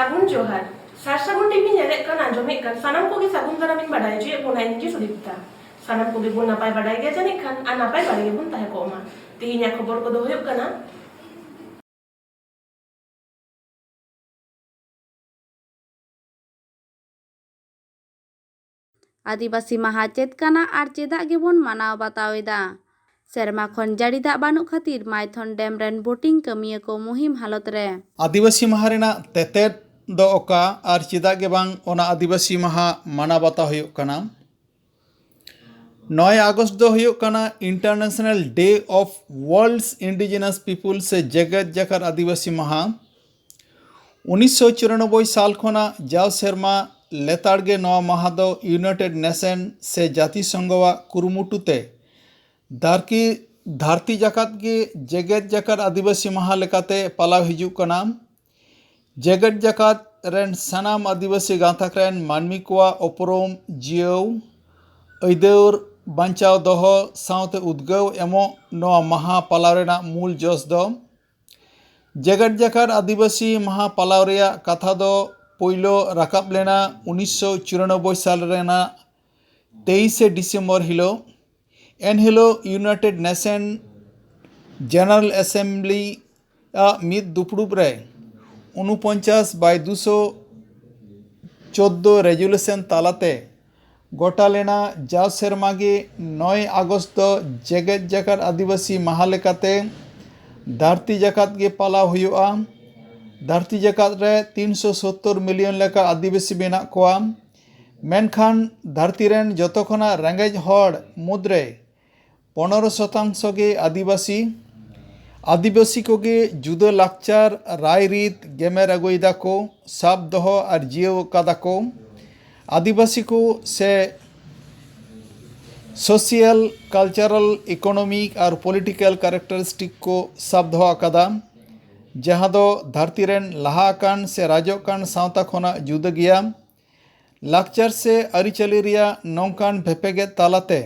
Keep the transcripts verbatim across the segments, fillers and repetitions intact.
ᱥᱟᱹᱜᱩᱱ ᱡᱚᱦᱟᱨ᱾ ᱥᱟᱨ ᱥᱟᱹᱜᱩᱱ ᱴᱤᱵᱷᱤ ᱧᱮᱞᱮᱫ ᱠᱟᱱ, ᱟᱸᱡᱚᱢᱮᱫ ᱠᱟᱱ ᱥᱟᱱᱟᱢ ᱠᱚᱜᱮ ᱥᱟᱹᱜᱩᱱ ᱫᱟᱨᱟᱢ ᱤᱧ ᱵᱟᱰᱟᱭ ᱦᱚᱪᱚᱭᱮᱫ ᱵᱚᱱᱟ, ᱤᱧ ᱜᱮ ᱥᱩᱫᱤᱯᱛᱟ᱾ ᱥᱟᱱᱟᱢ ᱠᱚᱜᱮ ᱵᱚᱱ ᱱᱟᱯᱟᱭ ᱵᱟᱰᱟᱭ ᱜᱮᱭᱟ ᱡᱟᱹᱱᱤᱡ ᱠᱷᱟᱱ, ᱟᱨ ᱱᱟᱯᱟᱭ ᱵᱟᱲᱟ ᱜᱮᱵᱚᱱ ᱛᱟᱦᱮᱸ ᱠᱚᱜ ᱢᱟ᱾ ᱛᱮᱦᱮᱧᱟᱜ ᱠᱷᱚᱵᱚᱨ ᱠᱚᱫᱚ ᱦᱩᱭᱩᱜ ᱠᱟᱱᱟ, ᱟᱹᱫᱤᱵᱟᱹᱥᱤ ᱢᱟᱦᱟ ᱪᱮᱫ ᱠᱟᱱᱟ ᱟᱨ ᱪᱮᱫᱟᱜ ᱜᱮᱵᱚᱱ ᱢᱟᱱᱟᱣ ᱵᱟᱛᱟᱣ ᱮᱫᱟ? ᱥᱮᱨᱢᱟ ᱠᱷᱚᱱ ᱡᱟᱹᱲᱤ ᱫᱟᱜ ᱵᱟᱹᱱᱩᱜ ᱠᱷᱟᱹᱛᱤᱨ ᱢᱟᱭᱛᱷᱚᱱ ᱰᱮᱢ ᱨᱮᱱ ᱵᱳᱴᱤᱝ ᱠᱟᱹᱢᱤᱭᱟᱹ ᱠᱚ ᱢᱩᱦᱤᱢ ᱦᱟᱞᱚᱛ ᱨᱮ᱾ ᱟᱹᱫᱤᱵᱟᱹᱥᱤ ᱢᱟᱦᱟ ᱨᱮᱱᱟᱜ ᱛᱮᱛᱮᱫ ᱫᱚ ᱚᱠᱟ ᱟᱨ ᱪᱮᱫᱟᱜ ᱜᱮ ᱵᱟᱝ ᱚᱱᱟ ᱟᱹᱫᱤᱵᱟᱹᱥᱤ ᱢᱟᱦᱟ ᱢᱟᱱᱟᱣ ᱵᱟᱛᱟᱣ ᱦᱩᱭᱩᱜ ᱠᱟᱱᱟ? ᱱᱚᱭ ᱟᱜᱚᱥᱴ ᱫᱚ ᱦᱩᱭᱩᱜ ᱠᱟᱱᱟ International Day of World's Indigenous People ᱥᱮ ᱡᱮᱜᱮᱛ ᱡᱟᱠᱟᱛ ᱟᱹᱫᱤᱵᱟᱹᱥᱤ ᱢᱟᱦᱟ᱾ ᱩᱱᱤᱥᱥᱚ ᱪᱩᱨᱟᱱᱚᱵᱵᱳᱭ ᱥᱟᱞ ᱠᱷᱚᱱᱟᱜ ᱡᱟᱣ ᱥᱮᱨᱢᱟ ᱞᱮᱛᱟᱲ ᱜᱮ ᱱᱚᱣᱟ ᱢᱟᱦᱟ ᱫᱚ ᱤᱭᱩᱱᱟᱭᱴᱮᱰ ᱱᱮᱥᱚᱱ ᱥᱮ ᱡᱟᱹᱛᱤ ᱥᱚᱝᱜᱷᱚᱣᱟᱜ ᱠᱩᱨᱩᱢᱩᱴᱩ ᱛᱮ ᱫᱟᱨᱠᱤ-, ᱫᱷᱟᱹᱨᱛᱤ ᱡᱟᱠᱟᱛ ᱜᱮ ᱡᱮᱜᱮᱛ ᱡᱟᱠᱟᱛ ᱟᱹᱫᱤᱵᱟᱹᱥᱤ ᱢᱟᱦᱟ ᱞᱮᱠᱟᱛᱮ ᱯᱟᱞᱟᱣ ᱦᱤᱡᱩᱜ ᱠᱟᱱᱟ᱾ ᱡᱮᱜᱮᱛ ᱡᱟᱠᱟᱛ ᱨᱮᱱ ᱥᱟᱱᱟᱢ ᱟᱹᱫᱤᱵᱟᱹᱥᱤ ᱜᱟᱶᱛᱟᱠ ᱨᱮᱱ ᱢᱟᱹᱱᱢᱤ ᱠᱚᱣᱟᱜ ᱩᱯᱨᱩᱢ, ᱡᱤᱭᱟᱹᱣ, ᱟᱹᱭᱫᱟᱹᱨ ᱵᱟᱧᱪᱟᱣ ᱫᱚᱦᱚ ᱥᱟᱶᱛᱮ ᱩᱫᱽᱜᱟᱹᱣ ᱮᱢᱚᱜ ᱱᱚᱣᱟ ᱢᱟᱦᱟ ᱯᱟᱞᱟᱣ ᱨᱮᱱᱟᱜ ᱢᱩᱞ ᱡᱚᱥ ᱫᱚ᱾ ᱡᱮᱜᱮᱛ ᱡᱟᱠᱟᱛ ᱟᱹᱫᱤᱵᱟᱹᱥᱤ ᱢᱟᱦᱟ ᱯᱟᱞᱟᱣ ᱨᱮᱭᱟᱜ ᱠᱟᱛᱷᱟ ᱫᱚ ᱯᱳᱭᱞᱳ ᱨᱟᱠᱟᱵ ᱞᱮᱱᱟ ᱩᱱᱤᱥᱥᱚ ᱪᱩᱨᱟᱱᱚᱵᱵᱳᱭ ᱥᱟᱞ ᱨᱮᱱᱟᱜ ᱛᱮᱭᱤᱥᱮ ᱰᱤᱥᱮᱢᱵᱚᱨ ᱦᱤᱞᱳᱜ᱾ ᱮᱱᱦᱤᱞᱳᱜ ᱤᱭᱩᱱᱟᱭᱴᱮᱰ ᱱᱮᱥᱚᱱ ᱡᱮᱱᱟᱨᱮᱞ ᱮᱥᱮᱢᱵᱞᱤ ᱟᱜ ᱢᱤᱫ ᱫᱩᱯᱲᱩᱵ ᱨᱮ ᱩᱱᱩᱯᱚᱧᱪᱟᱥ by ᱫᱩᱥᱚ ᱪᱳᱫᱫᱳ ᱨᱮᱡᱩᱞᱮᱥᱚᱱ ᱛᱟᱞᱟᱛᱮ ᱜᱚᱴᱟ ᱞᱮᱱᱟ᱾ ᱡᱟᱣ ᱥᱮᱨᱢᱟ ᱜᱮ ᱱᱚᱭ ᱟᱜᱚᱥᱴ ᱫᱚ ᱡᱮᱜᱮᱛ ᱡᱟᱠᱟᱛ ᱟᱹᱫᱤᱵᱟᱹᱥᱤ ᱢᱟᱦᱟ ᱞᱮᱠᱟᱛᱮ ᱫᱷᱟᱹᱨᱛᱤ ᱡᱟᱠᱟᱛ ᱜᱮ ᱯᱟᱞᱟᱣ ᱦᱩᱭᱩᱜᱼᱟ᱾ ᱫᱷᱟᱹᱨᱛᱤ ᱡᱟᱠᱟᱛ ᱨᱮ ᱛᱤᱱᱥᱚ ᱥᱳᱛᱛᱳᱨ ᱢᱤᱞᱤᱭᱚᱱ ᱞᱮᱠᱟ ᱟᱹᱫᱤᱵᱟᱹᱥᱤ ᱢᱮᱱᱟᱜ ᱠᱚᱣᱟ᱾ ᱢᱮᱱᱠᱷᱟᱱ ᱫᱷᱟᱹᱨᱛᱤ ᱨᱮᱱ ᱡᱚᱛᱚ ᱠᱷᱚᱱᱟᱜ ᱨᱮᱸᱜᱮᱡ ᱦᱚᱲ ᱢᱩᱫᱽᱨᱮ ᱯᱚᱱᱨᱚ ᱥᱚᱛᱟᱝᱥᱚ ᱜᱮ ᱟᱹᱫᱤᱵᱟᱹᱥᱤ᱾ ᱟᱹᱫᱤᱵᱟᱹᱥᱤ ᱠᱚᱜᱮ ᱡᱩᱫᱟᱹ ᱞᱟᱠᱪᱟᱨ, ᱨᱟᱭᱨᱤᱛ ᱜᱮᱢᱮᱨ ᱟᱹᱜᱩᱭᱮᱫᱟ ᱠᱚ, ᱥᱟᱵ ᱫᱚᱦᱚ ᱟᱨ ᱡᱤᱭᱟᱹᱣ ᱟᱠᱟᱫᱟ ᱠᱚ᱾ ᱟᱹᱫᱤᱵᱟᱹᱥᱤ ᱠᱚ ᱥᱮ social, cultural, economic ᱟᱨ political characteristic ᱠᱚ ᱥᱟᱵ ᱫᱚᱦᱚ ᱟᱠᱟᱫᱟ, ᱡᱟᱦᱟᱸ ᱫᱚ ᱫᱷᱟᱹᱨᱛᱤ ᱨᱮᱱ ᱞᱟᱦᱟ ᱟᱠᱟᱱ ᱥᱮ ᱨᱟᱡᱚᱜ ᱠᱟᱱ ᱥᱟᱶᱛᱟ ᱠᱷᱚᱱᱟᱜ ᱡᱩᱫᱟᱹ ᱜᱮᱭᱟ᱾ ᱞᱟᱠᱪᱟᱨ ᱥᱮ ᱟᱹᱨᱤᱪᱟᱹᱞᱤ ᱨᱮᱭᱟᱜ ᱱᱚᱝᱠᱟᱱ ᱵᱷᱮᱯᱮᱜᱮᱫ ᱛᱟᱞᱟᱛᱮ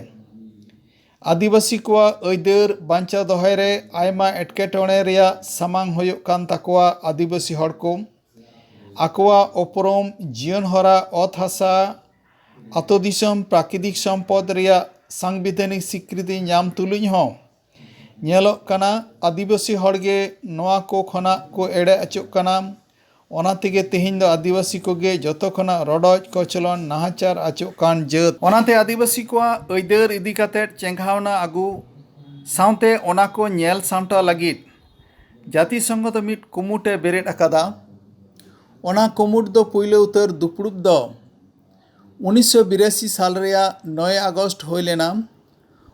ᱟᱹᱫᱤᱵᱟᱹᱥᱤ ᱠᱚᱣᱟᱜ ᱟᱹᱭᱫᱟᱹᱨ ᱵᱟᱧᱪᱟᱣ ᱫᱚᱦᱚᱭ ᱨᱮ ᱟᱭᱢᱟ ᱮᱴᱠᱮᱴᱚᱬᱮ ᱨᱮᱭᱟᱜ ᱥᱟᱢᱟᱝ ᱦᱩᱭᱩᱜ ᱠᱟᱱ ᱛᱟᱠᱚᱣᱟ ᱟᱹᱫᱤᱵᱟᱹᱥᱤ ᱦᱚᱲ ᱠᱚ᱾ ᱟᱠᱚᱣᱟᱜ ᱩᱯᱨᱩᱢ, ᱡᱤᱭᱚᱱ ᱦᱚᱨᱟ, ᱚᱛ ᱦᱟᱥᱟ, ᱟᱛᱳ ᱫᱤᱥᱚᱢ, ᱯᱨᱟᱠᱨᱤᱛᱤᱠ ᱥᱚᱢᱯᱚᱫ ᱨᱮᱭᱟᱜ ᱥᱟᱝᱵᱤᱫᱷᱟᱱᱤᱠ ᱥᱤᱠᱨᱤᱛᱤ ᱧᱟᱢ ᱛᱩᱞᱩᱡ ᱦᱚᱸ ᱧᱮᱞᱚᱜ ᱠᱟᱱᱟ, ᱟᱹᱫᱤᱵᱟᱹᱥᱤ ᱦᱚᱲ ᱜᱮ ᱱᱚᱣᱟ ᱠᱚ ᱠᱷᱚᱱᱟᱜ ᱠᱚ ᱮᱲᱮ ᱚᱪᱚᱜ ᱠᱟᱱᱟ᱾ ᱚᱱᱟ ᱛᱮᱜᱮ ᱛᱮᱦᱮᱧ ᱫᱚ ᱟᱹᱫᱤᱵᱟᱹᱥᱤ ᱠᱚᱜᱮ ᱡᱚᱛᱚ ᱠᱷᱚᱱᱟᱜ ᱨᱚᱰᱚᱡ ᱠᱚᱪᱞᱚᱱ ᱱᱟᱦᱟᱪᱟᱨ ᱟᱪᱚᱜ ᱠᱟᱱ ᱡᱟᱹᱛ᱾ ᱚᱱᱟᱛᱮ ᱟᱹᱫᱤᱵᱟᱹᱥᱤ ᱠᱚᱣᱟᱜ ᱟᱹᱭᱫᱟᱹᱨ ᱤᱫᱤ ᱠᱟᱛᱮ ᱪᱮᱸᱜᱷᱟᱣᱱᱟ ᱟᱹᱜᱩ ᱥᱟᱶᱛᱮ ᱚᱱᱟ ᱠᱚ ᱧᱮᱞ ᱥᱟᱢᱴᱟᱣ ᱞᱟᱹᱜᱤᱫ ᱡᱟᱹᱛᱤ ᱥᱚᱝᱜᱷᱚ ᱫᱚ ᱢᱤᱫ ᱠᱩᱢᱩᱴ ᱮ ᱵᱮᱨᱮᱫ ᱟᱠᱟᱫᱟ᱾ ᱚᱱᱟ ᱠᱩᱢᱩᱴ ᱫᱚ ᱯᱩᱭᱞᱩ ᱩᱛᱟᱹᱨ ᱫᱩᱯᱲᱩᱵ ᱫᱚ ᱩᱱᱤᱥᱥᱚ ᱵᱤᱨᱟᱥᱤ ᱥᱟᱞ ᱨᱮᱭᱟᱜ ᱱᱚᱭ ᱟᱜᱚᱥᱴ ᱦᱩᱭ ᱞᱮᱱᱟ᱾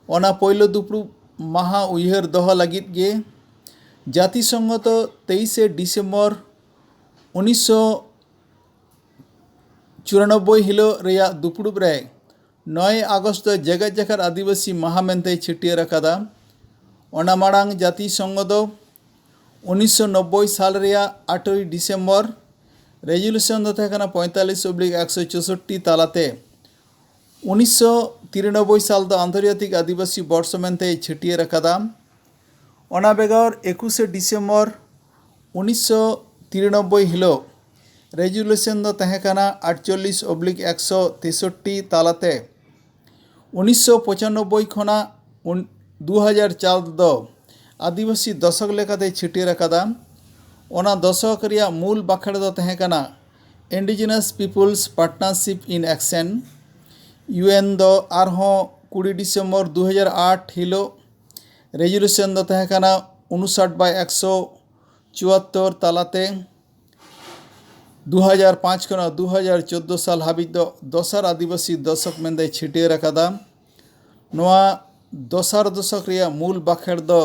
ᱚᱱᱟ ᱯᱩᱭᱞᱩ ᱫᱩᱯᱲᱩᱵ ᱢᱟᱦᱟ ᱩᱭᱦᱟᱹᱨ ᱫᱚᱦᱚ ᱞᱟᱹᱜᱤᱫ ᱜᱮ ᱡᱟᱹᱛᱤ ᱥᱚᱝᱜᱷᱚ ᱫᱚ ᱛᱮᱭᱤᱥᱮ ᱰᱤᱥᱮᱢᱵᱚᱨ ᱩᱱᱤᱥᱥᱚ ᱪᱩᱨᱟᱱᱚᱵᱵᱳᱭ ᱦᱤᱞᱳᱜ ᱨᱮᱭᱟᱜ ᱫᱩᱯᱲᱩᱵ ᱨᱮ ᱱᱚᱭ ᱟᱜᱚᱥᱴ ᱫᱚ ᱡᱮᱜᱮᱛ ᱡᱟᱠᱟᱛ ᱟᱹᱫᱤᱵᱟᱹᱥᱤ ᱢᱟᱦᱟ ᱢᱮᱱᱛᱮᱭ ᱪᱷᱟᱹᱴᱭᱟᱹᱨ ᱟᱠᱟᱫᱟ᱾ ᱚᱱᱟ ᱢᱟᱲᱟᱝ ᱡᱟᱹᱛᱤ ᱥᱚᱝᱜᱷᱚ ᱫᱚ ᱩᱱᱤᱥᱥᱚ ᱱᱚᱵᱵᱳᱭ ᱥᱟᱞ ᱨᱮᱭᱟᱜ ᱟᱴᱷᱨᱚᱭ ᱰᱤᱥᱮᱢᱵᱚᱨ ᱨᱮᱡᱩᱞᱮᱥᱚᱱ ᱫᱚ ᱛᱟᱦᱮᱸ ᱠᱟᱱᱟ ᱯᱚᱸᱭᱛᱟᱞᱞᱤᱥ ᱚᱵᱽᱞᱤᱠ ᱮᱠᱥᱚ ᱪᱳᱥᱳᱴᱴᱤ ᱛᱟᱞᱟᱛᱮ ᱩᱱᱤᱥᱥᱚ ᱛᱤᱨᱟᱱᱚᱵᱵᱳᱭ ᱥᱟᱞ ᱫᱚ ᱟᱱᱛᱚᱨᱡᱟᱛᱤᱠ ᱟᱹᱫᱤᱵᱟᱹᱥᱤ ᱵᱚᱨᱥᱚ ᱢᱮᱱᱛᱮᱭ ᱪᱷᱟᱹᱴᱭᱟᱹᱨ ᱟᱠᱟᱫᱟ᱾ ᱚᱱᱟ ᱵᱮᱜᱚᱨ ᱮᱠᱩᱥᱮ ᱰᱤᱥᱮᱢᱵᱚᱨ ᱩᱱᱤᱥᱥᱚ ᱛᱤᱨᱟᱱᱚᱵᱵᱳᱭ ᱦᱤᱞᱳᱜ ᱨᱮᱡᱩᱞᱮᱥᱚᱱ ᱫᱚ ᱛᱟᱦᱮᱸ ᱠᱟᱱᱟ ᱟᱴᱪᱚᱞᱞᱤᱥ ᱚᱵᱽᱞᱤᱠ ᱮᱠᱥᱚ ᱛᱮᱥᱚᱴᱴᱤ ᱛᱟᱞᱟᱛᱮ ᱩᱱᱤᱥᱥᱚ ᱯᱚᱸᱪᱟᱱᱚᱵᱵᱳᱭ ᱠᱷᱚᱱᱟᱜ ᱩᱱ-, ᱫᱩ ᱦᱟᱡᱟᱨ ᱪᱟᱨ ᱫᱚ ᱟᱹᱫᱤᱵᱟᱹᱥᱤ ᱫᱚᱥᱚᱠ ᱞᱮᱠᱟᱛᱮ ᱪᱷᱟᱹᱴᱭᱟᱹᱨ ᱟᱠᱟᱫᱟ᱾ ᱚᱱᱟ ᱫᱚᱥᱚᱠ ᱨᱮᱭᱟᱜ ᱢᱩᱞ ᱵᱟᱠᱷᱮᱲ ᱫᱚ ᱛᱟᱦᱮᱸ ᱠᱟᱱᱟ Indigenous Peoples Partnership in Action᱾ U N ᱫᱚ ᱟᱨᱦᱚᱸ ᱠᱩᱲᱤ ᱰᱤᱥᱮᱢᱵᱚᱨ ᱫᱩ ᱦᱟᱡᱟᱨ ᱟᱴ ᱦᱤᱞᱳᱜ ᱨᱮᱡᱩᱞᱮᱥᱚᱱ ᱫᱚ ᱛᱟᱦᱮᱸ ᱠᱟᱱᱟ ᱩᱱᱩᱥᱟᱴ ᱵᱟᱭ ᱮᱠᱥᱚ ᱪᱩᱣᱟᱛᱛᱳᱨ ᱛᱟᱞᱟᱛᱮ ᱫᱩ ᱦᱟᱡᱟᱨ ᱯᱟᱸᱪ ᱠᱷᱚᱱᱟᱜ ᱫᱩ ᱦᱟᱡᱟᱨ ᱪᱳᱫᱽᱫᱳ ᱥᱟᱞ ᱦᱟᱹᱵᱤᱡ ᱫᱚ ᱫᱚᱥᱟᱨ ᱟᱹᱫᱤᱵᱟᱹᱥᱤ ᱫᱚᱥᱚᱠ ᱢᱮᱱᱛᱮᱭ ᱪᱷᱟᱹᱴᱭᱟᱹᱨ ᱟᱠᱟᱫᱟ᱾ ᱱᱚᱣᱟ ᱫᱚᱥᱟᱨ ᱫᱚᱥᱚᱠ ᱨᱮᱭᱟᱜ ᱢᱩᱞ ᱵᱟᱠᱷᱮᱲ ᱫᱚ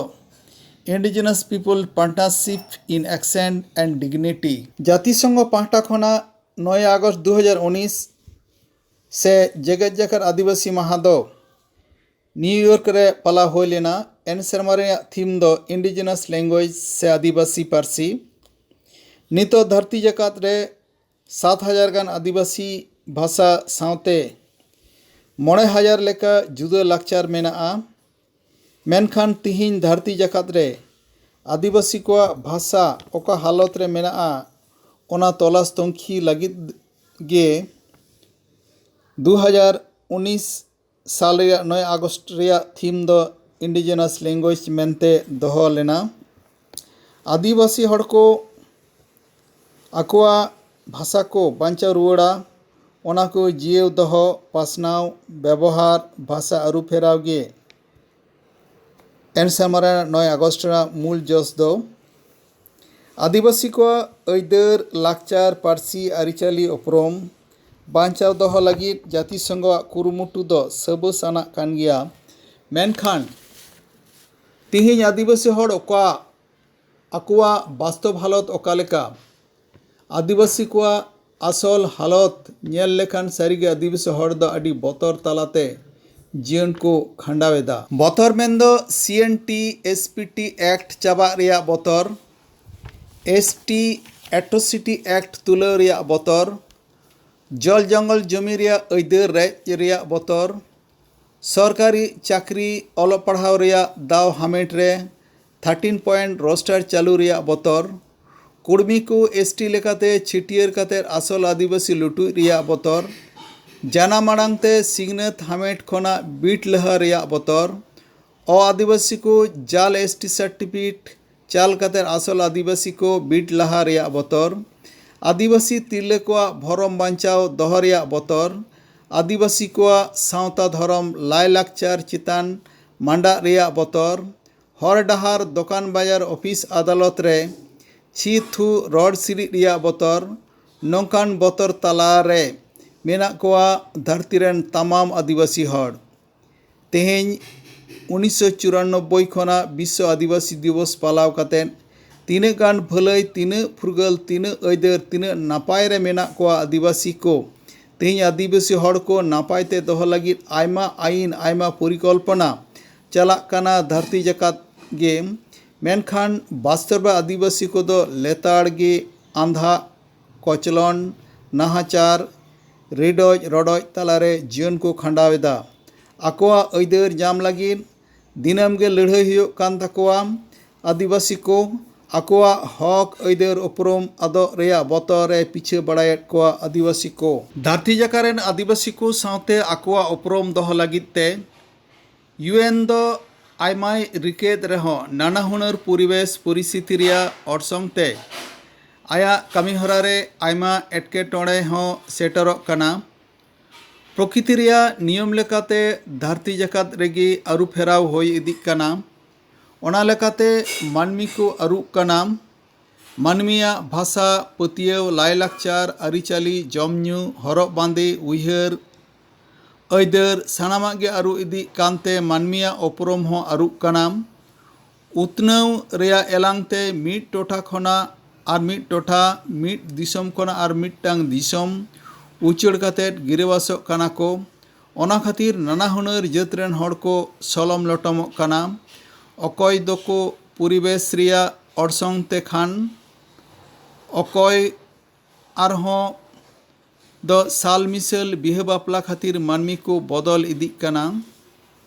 Indigenous People Partnership in Action and Dignity᱾ ᱡᱟᱹᱛᱤ ᱥᱚᱝᱜᱷᱚ ᱯᱟᱦᱴᱟ ᱠᱷᱚᱱᱟᱜ ᱱᱚᱭ ᱟᱜᱚᱥᱴ ᱫᱩ ᱦᱟᱡᱟᱨ ᱩᱱᱤᱥ ᱥᱮ ᱡᱮᱜᱮᱛ ᱡᱟᱠᱟᱛ ᱟᱹᱫᱤᱵᱟᱹᱥᱤ ᱢᱟᱦᱟ ᱫᱚ ᱱᱤᱭᱩ ᱭᱚᱨᱠ ᱨᱮ ᱯᱟᱞᱟᱣ ᱦᱩᱭ ᱞᱮᱱᱟ᱾ ᱮᱱ ᱥᱮᱨᱢᱟ ᱨᱮᱭᱟᱜ ᱛᱷᱤᱢ ᱫᱚ Indigenous Language ᱥᱮ ᱟᱹᱫᱤᱵᱟᱹᱥᱤ ᱯᱟᱹᱨᱥᱤ᱾ ᱱᱤᱛᱚᱜ ᱫᱷᱟᱹᱨᱛᱤ ᱡᱟᱠᱟᱛ ᱨᱮ ᱥᱟᱛ ᱦᱟᱡᱟᱨ ᱜᱟᱱ ᱟᱹᱫᱤᱵᱟᱹᱥᱤ ᱵᱷᱟᱥᱟ ᱥᱟᱶᱛᱮ ᱢᱚᱬᱮ ᱦᱟᱡᱟᱨ ᱞᱮᱠᱟ ᱡᱩᱫᱟᱹ ᱞᱟᱠᱪᱟᱨ ᱢᱮᱱᱟᱜᱼᱟ᱾ ᱢᱮᱱᱠᱷᱟᱱ ᱛᱤᱦᱤᱧ ᱫᱷᱟᱹᱨᱛᱤ ᱡᱟᱠᱟᱛ ᱨᱮ ᱟᱹᱫᱤᱵᱟᱹᱥᱤ ᱠᱚᱣᱟᱜ ᱵᱷᱟᱥᱟ ᱚᱠᱟ ᱦᱟᱞᱚᱛ ᱨᱮ ᱢᱮᱱᱟᱜᱼᱟ, ᱚᱱᱟ ᱛᱚᱞᱟᱥ ᱛᱩᱱᱠᱷᱤ ᱞᱟᱹᱜᱤᱫ ᱜᱮ ᱫᱩ ᱦᱟᱡᱟᱨ ᱩᱱᱤᱥ ᱥᱟᱞ ᱨᱮᱭᱟᱜ ᱱᱚᱭ ᱟᱜᱚᱥᱴ ᱨᱮᱭᱟᱜ ᱛᱷᱤᱢ ᱫᱚ ᱤᱱᱰᱤᱡᱤᱱᱟᱥ ᱞᱮᱝᱜᱩᱭᱮᱡᱽ ᱢᱮᱱᱛᱮ ᱫᱚᱦᱚ ᱞᱮᱱᱟ᱾ ᱟᱹᱫᱤᱵᱟᱹᱥᱤ ᱦᱚᱲ ᱠᱚ ᱟᱠᱚᱣᱟᱜ ᱵᱷᱟᱥᱟ ᱠᱚ ᱵᱟᱧᱪᱟᱣ ᱨᱩᱣᱟᱹᱲᱟ, ᱚᱱᱟ ᱠᱚ ᱡᱤᱭᱟᱹᱣ ᱫᱚᱦᱚ, ᱯᱟᱥᱱᱟᱣ, ᱵᱮᱵᱚᱦᱟᱨ, ᱵᱷᱟᱥᱟ ᱟᱹᱨᱩ ᱯᱷᱮᱨᱟᱣ ᱜᱮ ᱮᱱ ᱥᱮᱨᱢᱟ ᱨᱮᱱᱟᱜ ᱱᱚᱭ ᱟᱜᱚᱥᱴ ᱨᱮᱱᱟᱜ ᱢᱩᱞ ᱡᱚᱥ ᱫᱚ᱾ ᱟᱹᱫᱤᱵᱟᱹᱥᱤ ᱠᱚᱣᱟᱜ ᱟᱹᱭᱫᱟᱹᱨ, ᱞᱟᱠᱪᱟᱨ, ᱯᱟᱹᱨᱥᱤ, ᱟᱹᱨᱤᱪᱟᱹᱞᱤ, ᱩᱯᱨᱩᱢ ᱵᱟᱧᱪᱟᱣ ᱫᱚᱦᱚ ᱞᱟᱹᱜᱤᱫ ᱡᱟᱹᱛᱤ ᱥᱚᱸᱜᱷᱚᱣᱟᱜ ᱠᱩᱨᱩᱢᱩᱴᱩ ᱫᱚ ᱥᱟᱹᱵᱟᱹᱥ ᱟᱱᱟᱜ ᱠᱟᱱ ᱜᱮᱭᱟ᱾ ᱢᱮᱱᱠᱷᱟᱱ ᱛᱮᱦᱮᱧ ᱟᱹᱫᱤᱵᱟᱹᱥᱤ ᱦᱚᱲ ᱚᱠᱟ, ᱟᱠᱚᱣᱟᱜ ᱵᱟᱥᱛᱚᱵ ᱦᱟᱞᱚᱛ ᱚᱠᱟ ᱞᱮᱠᱟ? ᱟᱹᱫᱤᱵᱟᱹᱥᱤ ᱠᱚᱣᱟᱜ ᱟᱥᱚᱞ ᱦᱟᱞᱚᱛ ᱧᱮᱞ ᱞᱮᱠᱷᱟᱱ ᱥᱟᱹᱨᱤᱜᱮ ᱟᱹᱫᱤᱵᱟᱹᱥᱤ ᱦᱚᱲ ᱫᱚ ᱟᱹᱰᱤ ᱵᱚᱛᱚᱨ ᱛᱟᱞᱟᱛᱮ ᱡᱤᱭᱚᱱ ᱠᱚ ᱠᱷᱟᱸᱰᱟᱣ ᱮᱫᱟ᱾ ᱵᱚᱛᱚᱨ ᱢᱮᱱᱫᱚ C N T, S P T act ᱪᱟᱵᱟᱜ ᱨᱮᱭᱟᱜ ᱵᱚᱛᱚᱨ, ᱮᱥ ᱴᱤ ᱮᱴᱨᱚᱥᱤᱴᱤ ᱮᱠᱴ ᱛᱩᱞᱟᱹᱣ ᱨᱮᱭᱟᱜ ᱵᱚᱛᱚᱨ, ᱡᱚᱞ ᱡᱚᱝᱜᱚᱞ ᱡᱚᱢᱤ ᱨᱮᱭᱟᱜ ᱟᱹᱭᱫᱟᱹᱨ ᱨᱮᱡ ᱨᱮᱭᱟᱜ ᱵᱚᱛᱚᱨ, ᱥᱚᱨᱠᱟᱨᱤ ᱪᱟᱹᱠᱨᱤ, ᱚᱞᱚᱜ ᱯᱟᱲᱦᱟᱣ ᱨᱮᱭᱟᱜ ᱫᱟᱣ ᱦᱟᱢᱮᱴ ᱨᱮ ᱛᱷᱟᱨᱴᱤᱱ ᱯᱚᱭᱮᱱᱴ ᱨᱳᱥᱴᱟᱨ ᱪᱟᱹᱞᱩ ᱨᱮᱭᱟᱜ ᱵᱚᱛᱚᱨ, ᱠᱩᱲᱢᱤ ᱠᱚ ᱮᱥ ᱴᱤ ᱞᱮᱠᱟᱛᱮ ᱪᱷᱟᱹᱴᱭᱟᱹᱨ ᱠᱟᱛᱮ ᱟᱥᱚᱞ ᱟᱹᱫᱤᱵᱟᱹᱥᱤ ᱞᱩᱴᱩᱡ ᱨᱮᱭᱟᱜ ᱵᱚᱛᱚᱨ, ᱡᱟᱱᱟᱢ ᱟᱲᱟᱝ ᱛᱮ ᱥᱤᱠᱷᱱᱟᱹᱛ ᱦᱟᱢᱮᱴ ᱠᱷᱚᱱᱟᱜ ᱵᱤᱴ ᱞᱟᱦᱟ ᱨᱮᱭᱟᱜ ᱵᱚᱛᱚᱨ, ᱚ ᱟᱹᱫᱤᱵᱟᱹᱥᱤ ᱠᱚ ᱡᱟᱞ ᱮᱥ ᱴᱤ ᱥᱟᱨᱴᱤᱯᱷᱤᱠᱮᱴ ᱪᱟᱞ ᱠᱟᱛᱮ ᱟᱥᱚᱞ ᱟᱹᱫᱤᱵᱟᱹᱥᱤ ᱠᱚ ᱵᱤᱴ ᱞᱟᱦᱟ ᱨᱮᱭᱟᱜ ᱵᱚᱛᱚᱨ, ᱟᱹᱫᱤᱵᱟᱹᱥᱤ ᱛᱤᱨᱞᱟᱹ ᱠᱚᱣᱟᱜ ᱵᱷᱚᱨᱚᱢ ᱵᱟᱧᱪᱟᱣ ᱫᱚᱦᱚ ᱨᱮᱭᱟᱜ ᱵᱚᱛᱚᱨ, ᱟᱹᱫᱤᱵᱟᱹᱥᱤ ᱠᱚᱣᱟᱜ ᱥᱟᱶᱛᱟ ᱫᱷᱚᱨᱚᱢ ᱞᱟᱭᱼᱞᱟᱠᱪᱟᱨ ᱪᱮᱛᱟᱱ ᱢᱟᱸᱰᱟᱜ ᱨᱮᱭᱟᱜ ᱵᱚᱛᱚᱨ, ᱦᱚᱨ ᱰᱟᱦᱟᱨ, ᱫᱚᱠᱟᱱ ᱵᱟᱡᱟᱨ, ᱚᱯᱷᱤᱥ ᱟᱫᱟᱞᱚᱛ ᱨᱮ ᱪᱷᱤ ᱛᱷᱩ ᱨᱚᱲ ᱥᱤᱨᱤᱡ ᱨᱮᱭᱟᱜ ᱵᱚᱛᱚᱨ, ᱱᱚᱝᱠᱟᱱ ᱵᱚᱛᱚᱨ ᱛᱟᱞᱟ ᱨᱮ ᱢᱮᱱᱟᱜ ᱠᱚᱣᱟ ᱫᱷᱟᱹᱨᱛᱤ ᱨᱮᱱ ᱛᱟᱢᱟᱢ ᱟᱹᱫᱤᱵᱟᱹᱥᱤ ᱦᱚᱲ᱾ ᱛᱮᱦᱮᱧ ᱩᱱᱤᱥᱥᱚ ᱪᱩᱨᱟᱱᱚᱵᱵᱳᱭ ᱠᱷᱚᱱᱟᱜ ᱵᱤᱥᱥᱚ ᱟᱹᱫᱤᱵᱟᱹᱥᱤ ᱫᱤᱵᱚᱥ ᱯᱟᱞᱟᱣ ᱠᱟᱛᱮ ᱛᱤᱱᱟᱹᱜ ᱜᱟᱱ ᱵᱷᱟᱹᱞᱟᱹᱭ, ᱛᱤᱱᱟᱹᱜ ᱯᱷᱩᱨᱜᱟᱹᱞ, ᱛᱤᱱᱟᱹᱜ ᱟᱹᱭᱫᱟᱹᱨ, ᱛᱤᱱᱟᱹᱜ ᱱᱟᱯᱟᱭ ᱨᱮ ᱢᱮᱱᱟᱜ ᱠᱚᱣᱟ ᱟᱹᱫᱤᱵᱟᱹᱥᱤ ᱠᱚ᱾ ᱛᱮᱦᱮᱧ ᱟᱹᱫᱤᱵᱟᱹᱥᱤ ᱦᱚᱲ ᱠᱚ ᱱᱟᱯᱟᱭ ᱛᱮ ᱫᱚᱦᱚ ᱞᱟᱹᱜᱤᱫ ᱟᱭᱢᱟ ᱟᱹᱭᱤᱱ, ᱟᱭᱢᱟ ᱯᱚᱨᱤᱠᱚᱞᱯᱚᱱᱟ ᱪᱟᱞᱟᱜ ᱠᱟᱱᱟ ᱫᱷᱟᱹᱨᱛᱤ ᱡᱟᱠᱟᱛ ᱜᱮ᱾ ᱢᱮᱱᱠᱷᱟᱱ ᱵᱟᱥᱛᱚᱵ ᱨᱮ ᱟᱹᱫᱤᱵᱟᱹᱥᱤ ᱠᱚᱫᱚ ᱞᱮᱛᱟᱲ ᱜᱮ ᱟᱸᱫᱷᱟ, ᱠᱚᱪᱞᱚᱱ, ᱱᱟᱦᱟᱪᱟᱨ, ᱨᱤᱰᱚᱡ ᱨᱚᱰᱚᱡ ᱛᱟᱞᱟᱨᱮ ᱡᱤᱭᱚᱱ ᱠᱚ ᱠᱷᱟᱸᱰᱟᱣ ᱮᱫᱟ᱾ ᱟᱠᱚᱣᱟᱜ ᱟᱹᱭᱫᱟᱹᱨ ᱧᱟᱢ ᱞᱟᱹᱜᱤᱫ ᱫᱤᱱᱟᱹᱢ ᱜᱮ ᱞᱟᱹᱲᱦᱟᱹᱭ ᱦᱩᱭᱩᱜ ᱠᱟᱱ ᱛᱟᱠᱚᱣᱟ᱾ ᱟᱹᱫᱤᱵᱟᱹᱥᱤ ᱠᱚ ᱟᱠᱚᱣᱟᱜ ᱦᱚᱠ ᱟᱹᱭᱫᱟᱹᱨ ᱩᱯᱨᱩᱢ ᱟᱫᱚᱜ ᱨᱮᱭᱟᱜ ᱵᱚᱛᱚᱨ ᱮ ᱯᱤᱪᱷᱟᱹ ᱵᱟᱲᱟᱭᱮᱫ ᱠᱚᱣᱟ ᱟᱹᱫᱤᱵᱟᱹᱥᱤ ᱠᱚ᱾ ᱫᱷᱟᱹᱨᱛᱤ ᱡᱟᱠᱟᱛ ᱨᱮᱱ ᱟᱹᱫᱤᱵᱟᱹᱥᱤ ᱠᱚ ᱥᱟᱶᱛᱮ ᱟᱠᱚᱣᱟᱜ ᱩᱯᱨᱩᱢ ᱫᱚᱦᱚ ᱞᱟᱹᱜᱤᱫ ᱛᱮ ᱭᱩ ᱮᱱ ᱫᱚ ᱟᱭᱢᱟᱭ ᱨᱤᱠᱟᱹᱭᱮᱫ ᱨᱮᱦᱚᱸ ᱱᱟᱱᱟ ᱦᱩᱱᱟᱹᱨ ᱯᱚᱨᱤᱵᱮᱥ ᱯᱚᱨᱤᱥᱛᱷᱤᱛᱤ ᱨᱮᱭᱟᱜ ᱚᱨᱥᱚᱝ ᱛᱮ ᱟᱭᱟᱜ ᱠᱟᱹᱢᱤᱦᱚᱨᱟ ᱨᱮ ᱟᱭᱢᱟ ᱮᱴᱠᱮᱴᱚᱬᱮ ᱦᱚᱸ ᱥᱮᱴᱮᱨᱚᱜ ᱠᱟᱱᱟ᱾ ᱯᱨᱚᱠᱤᱛᱤ ᱨᱮᱭᱟᱜ ᱱᱤᱭᱚᱢ ᱞᱮᱠᱟᱛᱮ ᱫᱷᱟᱹᱨᱛᱤ ᱡᱟᱠᱟᱛ ᱨᱮᱜᱮ ᱟᱹᱨᱩ ᱯᱷᱮᱨᱟᱣ ᱦᱩᱭ ᱤᱫᱤᱜ ᱠᱟᱱᱟ᱾ ᱚᱱᱟ ᱞᱮᱠᱟᱛᱮ ᱢᱟᱹᱱᱢᱤ ᱠᱚ ᱟᱹᱨᱩᱜ ᱠᱟᱱᱟ᱾ ᱢᱟᱹᱱᱢᱤᱭᱟᱜ ᱵᱷᱟᱥᱟ, ᱯᱟᱹᱛᱭᱟᱹᱣ, ᱞᱟᱭᱼᱞᱟᱠᱪᱟᱨ, ᱟᱹᱨᱤᱪᱟᱹᱞᱤ, ᱡᱚᱢ ᱧᱩ, ᱦᱚᱨᱚᱜ ᱵᱟᱸᱫᱮ, ᱩᱭᱦᱟᱹᱨ, ᱟᱹᱭᱫᱟᱹᱨ ᱥᱟᱱᱟᱢᱟᱜ ᱜᱮ ᱟᱹᱨᱩ ᱤᱫᱤᱜ ᱠᱟᱱᱛᱮ ᱢᱟᱹᱱᱢᱤᱭᱟᱜ ᱩᱯᱨᱩᱢ ᱦᱚᱸ ᱟᱹᱨᱩᱜ ᱠᱟᱱᱟ᱾ ᱩᱛᱱᱟᱹᱣ ᱨᱮᱭᱟᱜ ᱮᱞᱟᱝ ᱛᱮ ᱢᱤᱫ ᱴᱚᱴᱷᱟ ᱠᱷᱚᱱᱟᱜ ᱟᱨ ᱢᱤᱫ ᱴᱚᱴᱷᱟ, ᱢᱤᱫ ᱫᱤᱥᱚᱢ ᱠᱷᱚᱱᱟᱜ ᱟᱨ ᱢᱤᱫᱴᱟᱝ ᱫᱤᱥᱚᱢ ᱩᱪᱟᱹᱲ ᱠᱟᱛᱮᱫ ᱜᱤᱨᱟᱹᱵᱟᱥᱚᱜ ᱠᱟᱱᱟ ᱠᱚ᱾ ᱚᱱᱟ ᱠᱷᱟᱹᱛᱤᱨ ᱱᱟᱱᱟ ᱦᱩᱱᱟᱹᱨ ᱡᱟᱹᱛ ᱨᱮᱱ ᱦᱚᱲ ᱠᱚ ᱥᱚᱞᱚᱢ ᱞᱚᱴᱚᱢᱚᱜ ᱠᱟᱱᱟ᱾ ᱚᱠᱚᱭ ᱫᱚᱠᱚ ᱯᱚᱨᱤᱵᱮᱥ ᱨᱮᱭᱟᱜ ᱚᱨᱥᱚᱝ ᱛᱮ ᱠᱷᱟᱱ, ᱚᱠᱚᱭ ᱟᱨᱦᱚᱸ ᱫᱚ ᱥᱟᱞ ᱢᱤᱥᱟᱹᱞ ᱵᱤᱦᱟᱹ ᱵᱟᱯᱞᱟ ᱠᱷᱟᱹᱛᱤᱨ ᱢᱟᱹᱱᱢᱤ ᱠᱚ ᱵᱚᱫᱚᱞ ᱤᱫᱤᱜ ᱠᱟᱱᱟ᱾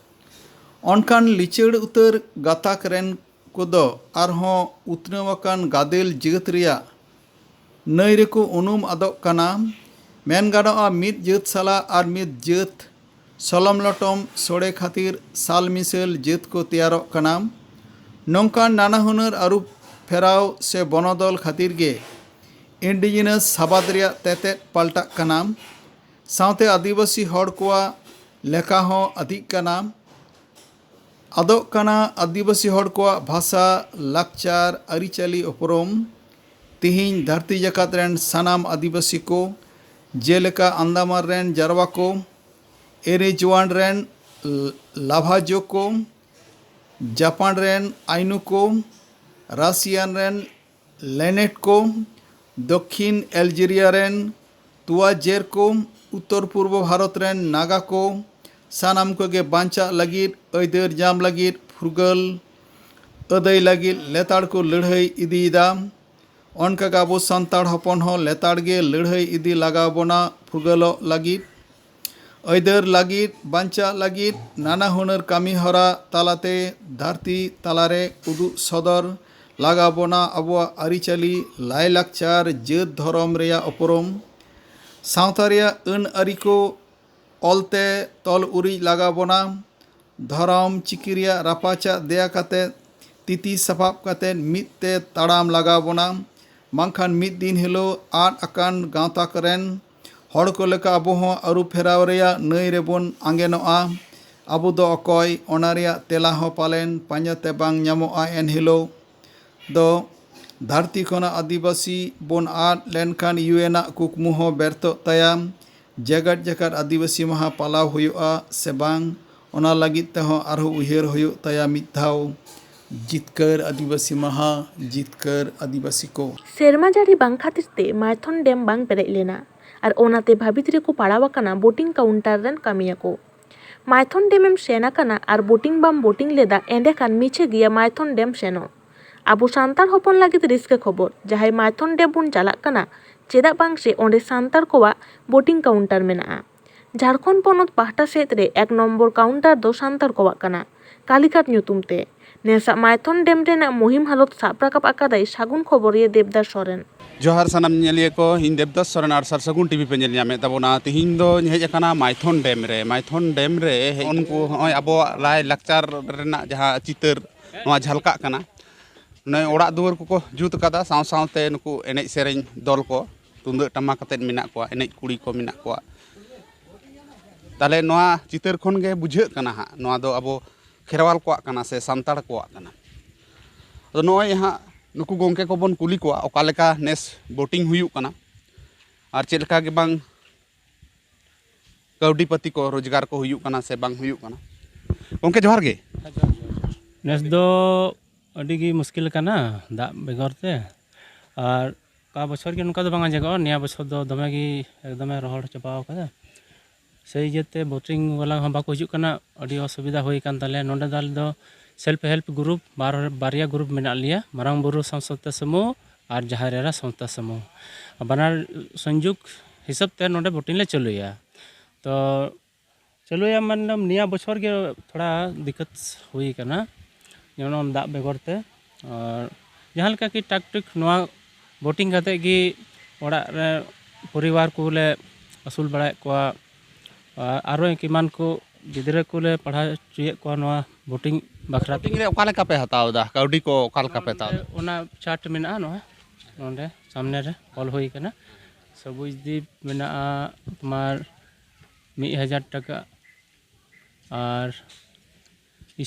ᱚᱱᱠᱟᱱ ᱞᱤᱪᱟᱹᱲ ᱩᱛᱟᱹᱨ ᱜᱟᱛᱟᱠ ᱨᱮᱱ ᱠᱚᱫᱚ ᱟᱨᱦᱚᱸ ᱩᱛᱱᱟᱹᱣ ᱟᱠᱟᱱ ᱜᱟᱫᱮᱞ ᱡᱟᱹᱛ ᱨᱮᱭᱟᱜ ᱱᱟᱹᱭ ᱨᱮᱠᱚ ᱩᱱᱩᱢ ᱟᱫᱚᱜ ᱠᱟᱱᱟ᱾ ᱢᱮᱱ ᱜᱟᱱᱚᱜᱼᱟ, ᱢᱤᱫ ᱡᱟᱹᱛ ᱥᱟᱞᱟᱜ ᱟᱨ ᱢᱤᱫ ᱡᱟᱹᱛ ᱥᱚᱞᱚᱢ ᱞᱚᱴᱚᱢ ᱥᱚᱲᱮ ᱠᱷᱟᱹᱛᱤᱨ ᱥᱟᱞ ᱢᱤᱥᱟᱹᱞ ᱡᱟᱹᱛ ᱠᱚ ᱛᱮᱭᱟᱨᱚᱜ ᱠᱟᱱᱟ᱾ ᱱᱚᱝᱠᱟᱱ ᱱᱟᱱᱟ ᱦᱩᱱᱟᱹᱨ ᱟᱹᱨᱩ ᱯᱷᱮᱨᱟᱣ ᱥᱮ ᱵᱚᱱᱚᱫᱚᱞ ᱠᱷᱟᱹᱛᱤᱨ ᱜᱮ ᱤᱱᱰᱤᱡᱤᱱᱟᱥ ᱥᱟᱵᱟᱫ ᱨᱮᱭᱟᱜ ᱛᱮᱛᱮᱫ ᱯᱟᱞᱴᱟᱜ ᱠᱟᱱᱟ᱾ ᱥᱟᱶᱛᱮ ᱟᱹᱫᱤᱵᱟᱹᱥᱤ ᱦᱚᱲ ᱠᱚᱣᱟᱜ ᱞᱮᱠᱷᱟ ᱦᱚᱸ ᱟᱹᱫᱷᱤᱜ ᱠᱟᱱᱟ᱾ ᱟᱫᱚᱜ ᱠᱟᱱᱟ ᱟᱹᱫᱤᱵᱟᱹᱥᱤ ᱦᱚᱲ ᱠᱚᱣᱟᱜ ᱵᱷᱟᱥᱟ, ᱞᱟᱠᱪᱟᱨ, ᱟᱹᱨᱤᱪᱟᱹᱞᱤ ᱩᱯᱨᱩᱢ᱾ ᱛᱤᱦᱤᱧ ᱫᱷᱟᱹᱨᱛᱤ ᱡᱟᱠᱟᱛ ᱨᱮᱱ ᱥᱟᱱᱟᱢ ᱟᱹᱫᱤᱵᱟᱹᱥᱤ ᱠᱚ, ᱡᱮᱞᱮᱠᱟ ᱟᱱᱫᱟᱢᱟᱱ ᱨᱮᱱ ᱡᱟᱨᱣᱟ ᱠᱚ, ᱮᱨᱤᱡᱣᱟᱱ ᱨᱮᱱ ᱞᱟᱵᱷᱟᱡᱳ ᱠᱚ, ᱡᱟᱯᱟᱱ ᱨᱮᱱ ᱟᱭᱱᱩ ᱠᱚ, ᱨᱟᱥᱤᱭᱟᱱ ᱨᱮᱱ ᱞᱮᱱᱮᱴ ᱠᱚ, ᱫᱚᱠᱠᱷᱤᱱ ᱟᱞᱡᱮᱨᱤᱭᱟ ᱨᱮᱱ ᱛᱩᱣᱟᱡᱮᱨ ᱠᱚ, ᱩᱛᱛᱚᱨ ᱯᱩᱨᱵᱚ ᱵᱷᱟᱨᱚᱛ ᱨᱮᱱ ᱱᱟᱜᱟ ᱠᱚ, ᱥᱟᱱᱟᱢ ᱠᱚᱜᱮ ᱵᱟᱧᱪᱟᱜ ᱞᱟᱹᱜᱤᱫ, ᱟᱹᱭᱫᱟᱹᱨ ᱧᱟᱢ ᱞᱟᱹᱜᱤᱫ, ᱯᱷᱩᱨᱜᱟᱹᱞ ᱟᱹᱫᱟᱹᱭ ᱞᱟᱹᱜᱤᱫ ᱞᱮᱛᱟᱲ ᱠᱚ ᱞᱟᱹᱲᱦᱟᱹᱭ ᱤᱫᱤᱭᱮᱫᱟ᱾ ᱚᱱᱠᱟᱜᱮ ᱟᱵᱚ ᱥᱟᱱᱛᱟᱲ ᱦᱚᱯᱚᱱ ᱦᱚᱸ ᱞᱮᱛᱟᱲ ᱜᱮ ᱞᱟᱹᱲᱦᱟᱹᱭ ᱤᱫᱤ ᱞᱟᱜᱟᱣ ᱵᱚᱱᱟ ᱯᱷᱩᱨᱜᱟᱹᱞᱚᱜ ᱞᱟᱹᱜᱤᱫ, ᱟᱹᱭᱫᱟᱹᱨ ᱞᱟᱹᱜᱤᱫ, ᱵᱟᱧᱪᱟᱜ ᱞᱟᱹᱜᱤᱫ ᱱᱟᱱᱟ ᱦᱩᱱᱟᱹᱨ ᱠᱟᱹᱢᱤ ᱦᱚᱨᱟ ᱛᱟᱞᱟᱛᱮ ᱫᱷᱟᱹᱨᱛᱤ ᱛᱟᱞᱟᱨᱮ ᱩᱫᱩᱜ ᱥᱚᱫᱚᱨ ᱞᱟᱜᱟᱣ ᱵᱚᱱᱟ ᱟᱵᱚᱣᱟᱜ ᱟᱹᱨᱤᱪᱟᱹᱞᱤ, ᱞᱟᱭᱼᱞᱟᱠᱪᱟᱨ, ᱡᱟᱹᱛ ᱫᱷᱚᱨᱚᱢ ᱨᱮᱭᱟᱜ ᱩᱯᱨᱩᱢ, ᱥᱟᱶᱛᱟ ᱨᱮᱭᱟᱜ ᱟᱹᱱ ᱟᱹᱨᱤ ᱠᱚ ᱚᱞᱛᱮ ᱛᱚᱞ ᱩᱨᱤᱡ ᱞᱟᱜᱟᱣ ᱵᱚᱱᱟ᱾ ᱫᱷᱚᱨᱚᱢ ᱪᱤᱠᱤ ᱨᱮᱭᱟᱜ ᱨᱟᱯᱟᱪᱟᱜ ᱫᱮᱭᱟ ᱠᱟᱛᱮ, ᱛᱤᱛᱤ ᱥᱟᱯᱟᱵ ᱠᱟᱛᱮ ᱢᱤᱫ ᱛᱮ ᱛᱟᱲᱟᱢ ᱞᱟᱜᱟᱣ ᱵᱚᱱᱟ, ᱵᱟᱝᱠᱷᱟᱱ ᱢᱤᱫ ᱫᱤᱱ ᱦᱤᱞᱳᱜ ᱟᱫ ᱟᱠᱟᱱ ᱜᱟᱶᱛᱟ ᱠᱚᱨᱮᱱ ᱦᱚᱲ ᱠᱚ ᱞᱮᱠᱟ ᱟᱵᱚ ᱦᱚᱸ ᱟᱹᱨᱩ ᱯᱷᱮᱨᱟᱣ ᱨᱮᱭᱟᱜ ᱱᱟᱹᱭ ᱨᱮᱵᱚᱱ ᱟᱸᱜᱮᱱᱚᱜᱼᱟ᱾ ᱟᱵᱚ ᱫᱚ ᱚᱠᱚᱭ, ᱚᱱᱟ ᱨᱮᱭᱟᱜ ᱛᱮᱞᱟ ᱦᱚᱸ ᱯᱟᱞᱮᱱ ᱯᱟᱸᱡᱟ ᱛᱮ ᱵᱟᱝ ᱧᱟᱢᱚᱜᱼᱟ᱾ ᱮᱱ ᱦᱤᱞᱳᱜ ᱫᱚ ᱫᱷᱟᱹᱨᱛᱤ ᱠᱷᱚᱱᱟᱜ ᱟᱹᱫᱤᱵᱟᱹᱥᱤ ᱵᱚᱱ ᱟᱫ ᱞᱮᱱᱠᱷᱟᱱ ᱤᱭᱩ ᱮᱱ ᱟᱜ ᱠᱩᱠᱢᱩ ᱦᱚᱸ ᱵᱮᱨᱛᱚᱜ ᱛᱟᱭᱟ᱾ ᱡᱮᱜᱮᱛ ᱡᱟᱠᱟᱛ ᱟᱹᱫᱤᱵᱟᱹᱥᱤ ᱢᱟᱦᱟ ᱯᱟᱞᱟᱣ ᱦᱩᱭᱩᱜᱼᱟ ᱥᱮ ᱵᱟᱝ, ᱚᱱᱟ ᱞᱟᱹᱜᱤᱫ ᱛᱮᱦᱚᱸ ᱟᱨᱦᱚᱸ ᱩᱭᱦᱟᱹᱨ ᱦᱩᱭᱩᱜ ᱛᱟᱭᱟ ᱢᱤᱫ ᱫᱷᱟᱣ᱾ ᱡᱤᱛᱠᱟᱹᱨ ᱟᱹᱫᱤᱵᱟᱹᱥᱤ ᱢᱟᱦᱟ, ᱡᱤᱛᱠᱟᱹᱨ ᱟᱹᱫᱤᱵᱟᱹᱥᱤ ᱠᱚ᱾ ᱥᱮᱨᱢᱟ ᱡᱟᱹᱲᱤ ᱵᱟᱝ ᱠᱷᱟᱹᱛᱤᱨ ᱛᱮ ᱢᱟᱭᱛᱷᱚᱱ ᱰᱮᱢ ᱵᱟᱝ ᱯᱮᱨᱮᱡ ᱞᱮᱱᱟ, ᱟᱨ ᱚᱱᱟᱛᱮ ᱵᱷᱟᱹᱵᱤᱛ ᱨᱮᱠᱚ ᱯᱟᱲᱟᱣ ᱟᱠᱟᱱᱟ ᱵᱳᱴᱤᱝ ᱠᱟᱣᱩᱱᱴᱟᱨ ᱨᱮᱱ ᱠᱟᱹᱢᱤᱭᱟᱹ ᱠᱚ᱾ ᱢᱟᱭᱛᱷᱚᱱ ᱰᱮᱢ ᱮᱢ ᱥᱮᱱ ᱟᱠᱟᱱᱟ ᱟᱨ ᱵᱳᱴᱤᱝ ᱵᱟᱢ ᱵᱳᱴᱤᱝ ᱞᱮᱫᱟ, ᱮᱸᱰᱮᱠᱷᱟᱱ ᱢᱤᱪᱷᱟᱹ ᱜᱮᱭᱟ ᱢᱟᱭᱛᱷᱚᱱ ᱰᱮᱢ ᱥᱮᱱᱚᱜ᱾ ᱟᱵᱚ ᱥᱟᱱᱛᱟᱲ ᱦᱚᱯᱚᱱ ᱞᱟᱹᱜᱤᱫ ᱨᱟᱹᱥᱠᱟᱹ ᱠᱷᱚᱵᱚᱨ, ᱡᱟᱦᱟᱸᱭ ᱢᱟᱭᱛᱷᱚᱱ ᱰᱮᱢ ᱵᱚᱱ ᱪᱟᱞᱟᱜ ᱠᱟᱱᱟ, ᱪᱮᱫᱟᱜ ᱵᱟᱝ ᱥᱮ ᱚᱸᱰᱮ ᱥᱟᱱᱛᱟᱲ ᱠᱚᱣᱟᱜ ᱵᱳᱴᱤᱝ ᱠᱟᱣᱩᱱᱴᱟᱨ ᱢᱮᱱᱟᱜᱼᱟ᱾ ᱡᱷᱟᱲᱠᱷᱚᱸᱰ ᱯᱚᱱᱚᱛ ᱯᱟᱦᱴᱟ ᱥᱮᱫ ᱨᱮ ᱮᱠ ᱱᱚᱢᱵᱚᱨ ᱠᱟᱣᱩᱱᱴᱟᱨ ᱫᱚ ᱥᱟᱱᱛᱟᱲ ᱠᱚᱣᱟᱜ ᱠᱟᱱᱟ, ᱠᱟᱞᱤᱜᱷᱟᱴ ᱧᱩᱛᱩᱢ ᱛᱮ᱾ ᱱᱮᱥᱟᱜ ᱢᱟᱭᱛᱷᱚᱱ ᱰᱮᱢ ᱨᱮᱱᱟᱜ ᱢᱩᱦᱤᱢ ᱦᱟᱞᱚᱛ ᱥᱟᱵ ᱨᱟᱠᱟᱵ ᱟᱠᱟᱫᱟᱭ ᱥᱟᱹᱜᱩᱱ ᱠᱷᱚᱵᱚᱨᱤᱭᱟᱹ ᱫᱮᱵᱽᱫᱟᱥ ᱥᱚᱨᱮᱱ᱾ ᱡᱚᱦᱟᱨ ᱥᱟᱱᱟᱢ ᱧᱮᱧᱮᱞᱤᱭᱟᱹ ᱠᱚ, ᱤᱧ ᱫᱮᱵᱽᱫᱟᱥ ᱥᱚᱨᱮᱱ ᱟᱨ ᱥᱟᱨ ᱥᱟᱹᱜᱩᱱ ᱴᱤᱵᱷᱤ ᱯᱮ ᱧᱮᱞ ᱧᱟᱢᱮᱫ ᱛᱟᱵᱚᱱᱟ᱾ ᱛᱤᱦᱤᱧ ᱫᱚᱧ ᱦᱮᱡ ᱟᱠᱟᱱᱟ ᱢᱟᱭᱛᱷᱚᱱ ᱰᱮᱢ ᱨᱮ᱾ ᱢᱟᱭᱛᱷᱚᱱ ᱰᱮᱢ ᱨᱮ ᱦᱮᱡ ᱩᱱᱠᱩ ᱦᱚᱸᱜᱼᱚᱭ ᱟᱵᱚᱣᱟᱜ ᱞᱟᱭ ᱞᱟᱠᱪᱟᱨ ᱨᱮᱱᱟᱜ ᱡᱟᱦᱟᱸ ᱪᱤᱛᱟᱹᱨ ᱱᱚᱣᱟ ᱡᱷᱟᱞᱠᱟᱜ ᱠᱟᱱᱟ, ᱱᱚᱜᱼᱚᱭ ᱚᱲᱟᱜ ᱫᱩᱣᱟᱹᱨ ᱠᱚᱠᱚ ᱡᱩᱛ ᱟᱠᱟᱫᱟ, ᱥᱟᱶ ᱥᱟᱶᱛᱮ ᱱᱩᱠᱩ ᱮᱱᱮᱡ ᱥᱮᱨᱮᱧ ᱫᱚᱞ ᱠᱚ ᱛᱩᱢᱫᱟᱹᱜ ᱴᱟᱢᱟᱠ ᱟᱛᱮᱫ ᱢᱮᱱᱟᱜ ᱠᱚᱣᱟ, ᱮᱱᱮᱡ ᱠᱩᱲᱤ ᱠᱚ ᱢᱮᱱᱟᱜ ᱠᱚᱣᱟ᱾ ᱛᱟᱦᱞᱮ ᱱᱚᱣᱟ ᱪᱤᱛᱟᱹᱨ ᱠᱷᱚᱱ ᱜᱮ ᱵᱩᱡᱷᱟᱹᱜ ᱠᱟᱱᱟ ᱦᱟᱸᱜ, ᱱᱚᱣᱟ ᱫᱚ ᱟᱵᱚ ᱠᱷᱮᱨᱣᱟᱞ ᱠᱚᱣᱟᱜ ᱠᱟᱱᱟ ᱥᱮ ᱥᱟᱱᱛᱟᱲ ᱠᱚᱣᱟᱜ ᱠᱟᱱᱟ᱾ ᱟᱫᱚ ᱱᱚᱜᱼᱚᱭ ᱦᱟᱸᱜ ᱱᱩᱠᱩ ᱜᱚᱢᱠᱮ ᱠᱚᱵᱚᱱ ᱠᱩᱞᱤ ᱠᱚᱣᱟ ᱚᱠᱟ ᱞᱮᱠᱟ ᱱᱮᱥ ᱵᱳᱴᱤᱝ ᱦᱩᱭᱩᱜ ᱠᱟᱱᱟ ᱟᱨ ᱪᱮᱫ ᱞᱮᱠᱟ ᱜᱮ ᱵᱟᱝ ᱠᱟᱹᱣᱰᱤ ᱯᱟᱹᱛᱤ ᱠᱚ ᱨᱳᱡᱽᱜᱟᱨ ᱠᱚ ᱦᱩᱭᱩᱜ ᱠᱟᱱᱟ ᱥᱮ ᱵᱟᱝ ᱦᱩᱭᱩᱜ ᱠᱟᱱᱟ᱾ ᱜᱚᱢᱠᱮ ᱡᱚᱦᱟᱨ ᱜᱮ᱾ ᱱᱮᱥ ᱫᱚ ᱟᱹᱰᱤ ᱜᱮ ᱢᱩᱥᱠᱤᱞ ᱠᱟᱱᱟ ᱫᱟᱜ ᱵᱮᱜᱚᱨ ᱛᱮ, ᱟᱨ ᱚᱠᱟ ᱵᱚᱪᱷᱚᱨ ᱜᱮ ᱱᱚᱝᱠᱟ ᱫᱚ ᱵᱟᱝ ᱟᱸᱡᱮᱫᱚᱜᱼᱟ᱾ ᱱᱤᱭᱟᱹ ᱵᱚᱪᱷᱚᱨ ᱫᱚ ᱫᱚᱢᱮ ᱜᱮ ᱮᱠᱫᱚᱢᱮ ᱨᱚᱦᱚᱲ ᱪᱟᱵᱟᱣ ᱠᱟᱫᱟ᱾ ᱥᱮᱭ ᱤᱭᱟᱹᱛᱮ ᱵᱳᱴᱤᱝ ᱵᱟᱞᱟ ᱦᱚᱸ ᱵᱟᱠᱚ ᱦᱤᱡᱩᱜ ᱠᱟᱱᱟ, ᱟᱹᱰᱤ ᱚᱥᱩᱵᱤᱫᱷᱟ ᱦᱩᱭ ᱟᱠᱟᱱ ᱛᱟᱞᱮᱭᱟ᱾ ᱱᱚᱰᱮ ᱫᱚ ᱟᱞᱮ ᱫᱚ ᱥᱮᱞᱯ ᱦᱮᱞᱯ ᱜᱨᱩᱯ ᱵᱟᱨ, ᱵᱟᱨᱭᱟ ᱜᱨᱩᱯ ᱢᱮᱱᱟᱜ ᱞᱮᱭᱟ, ᱢᱟᱨᱟᱝ ᱵᱩᱨᱩ ᱥᱟᱶ ᱥᱟᱶᱛᱟ ᱥᱚᱢᱩᱦ ᱟᱨ ᱡᱟᱦᱮᱨ ᱮᱨᱟ ᱥᱟᱶᱛᱟ ᱥᱚᱢᱩᱦ᱾ ᱵᱟᱱᱟᱨ ᱥᱚᱝᱡᱳᱜᱽ ᱦᱤᱥᱟᱹᱵ ᱛᱮ ᱱᱚᱰᱮ ᱵᱳᱴᱤᱝ ᱞᱮ ᱪᱟᱹᱞᱩᱭᱟ᱾ ᱛᱚ ᱪᱟᱹᱞᱩᱭᱟ ᱢᱮᱱᱫᱚ ᱱᱤᱭᱟᱹ ᱵᱚᱪᱷᱚᱨ ᱜᱮ ᱛᱷᱚᱲᱟ ᱫᱤᱠᱠᱟᱛ ᱦᱩᱭ ᱠᱟᱱᱟ, ᱡᱮᱢᱚᱱ ᱫᱟᱜ ᱵᱮᱜᱚᱨ ᱛᱮ᱾ ᱟᱨ ᱡᱟᱦᱟᱸ ᱞᱮᱠᱟ ᱠᱤ ᱴᱟᱠ ᱴᱩᱠ ᱱᱚᱣᱟ ᱵᱳᱴᱤᱝ ᱠᱟᱛᱮ ᱜᱮ ᱚᱲᱟᱜ ᱨᱮ ᱯᱚᱨᱤᱵᱟᱨ ᱠᱚᱞᱮ ᱟᱹᱥᱩᱞ ᱵᱟᱲᱟᱭᱮᱫ ᱠᱚᱣᱟ᱾ ᱟᱨ ᱟᱨᱚ ᱮᱢᱟᱱ ᱠᱚ ᱜᱤᱫᱽᱨᱟᱹ ᱠᱚᱞᱮ ᱯᱟᱲᱦᱟᱣ ᱦᱚᱪᱚᱭᱮᱫ ᱠᱚᱣᱟ ᱱᱚᱣᱟ ᱵᱳᱴᱤᱝ ᱵᱟᱠᱷᱨᱟ ᱛᱮ᱾ ᱵᱳᱴᱤᱝ ᱨᱮ ᱚᱠᱟ ᱞᱮᱠᱟ ᱯᱮ ᱦᱟᱛᱟᱣ ᱮᱫᱟ? ᱠᱟᱹᱣᱰᱤ ᱠᱚ ᱚᱠᱟ ᱞᱮᱠᱟ ᱯᱮ ᱦᱟᱛᱟᱣ ᱮᱫᱟ? ᱚᱱᱟ ᱪᱟᱨᱴ ᱢᱮᱱᱟᱜᱼᱟ ᱱᱚᱣᱟ ᱱᱚᱰᱮ ᱥᱟᱢᱱᱮ ᱨᱮ ᱚᱞ ᱦᱩᱭ ᱠᱟᱱᱟ᱾ ᱥᱚᱵᱩᱡᱽ ᱫᱤᱯ ᱢᱮᱱᱟᱜᱼᱟ ᱛᱳᱢᱟᱨ ᱢᱤᱫ ᱦᱟᱡᱟᱨ ᱴᱟᱠᱟ, ᱟᱨ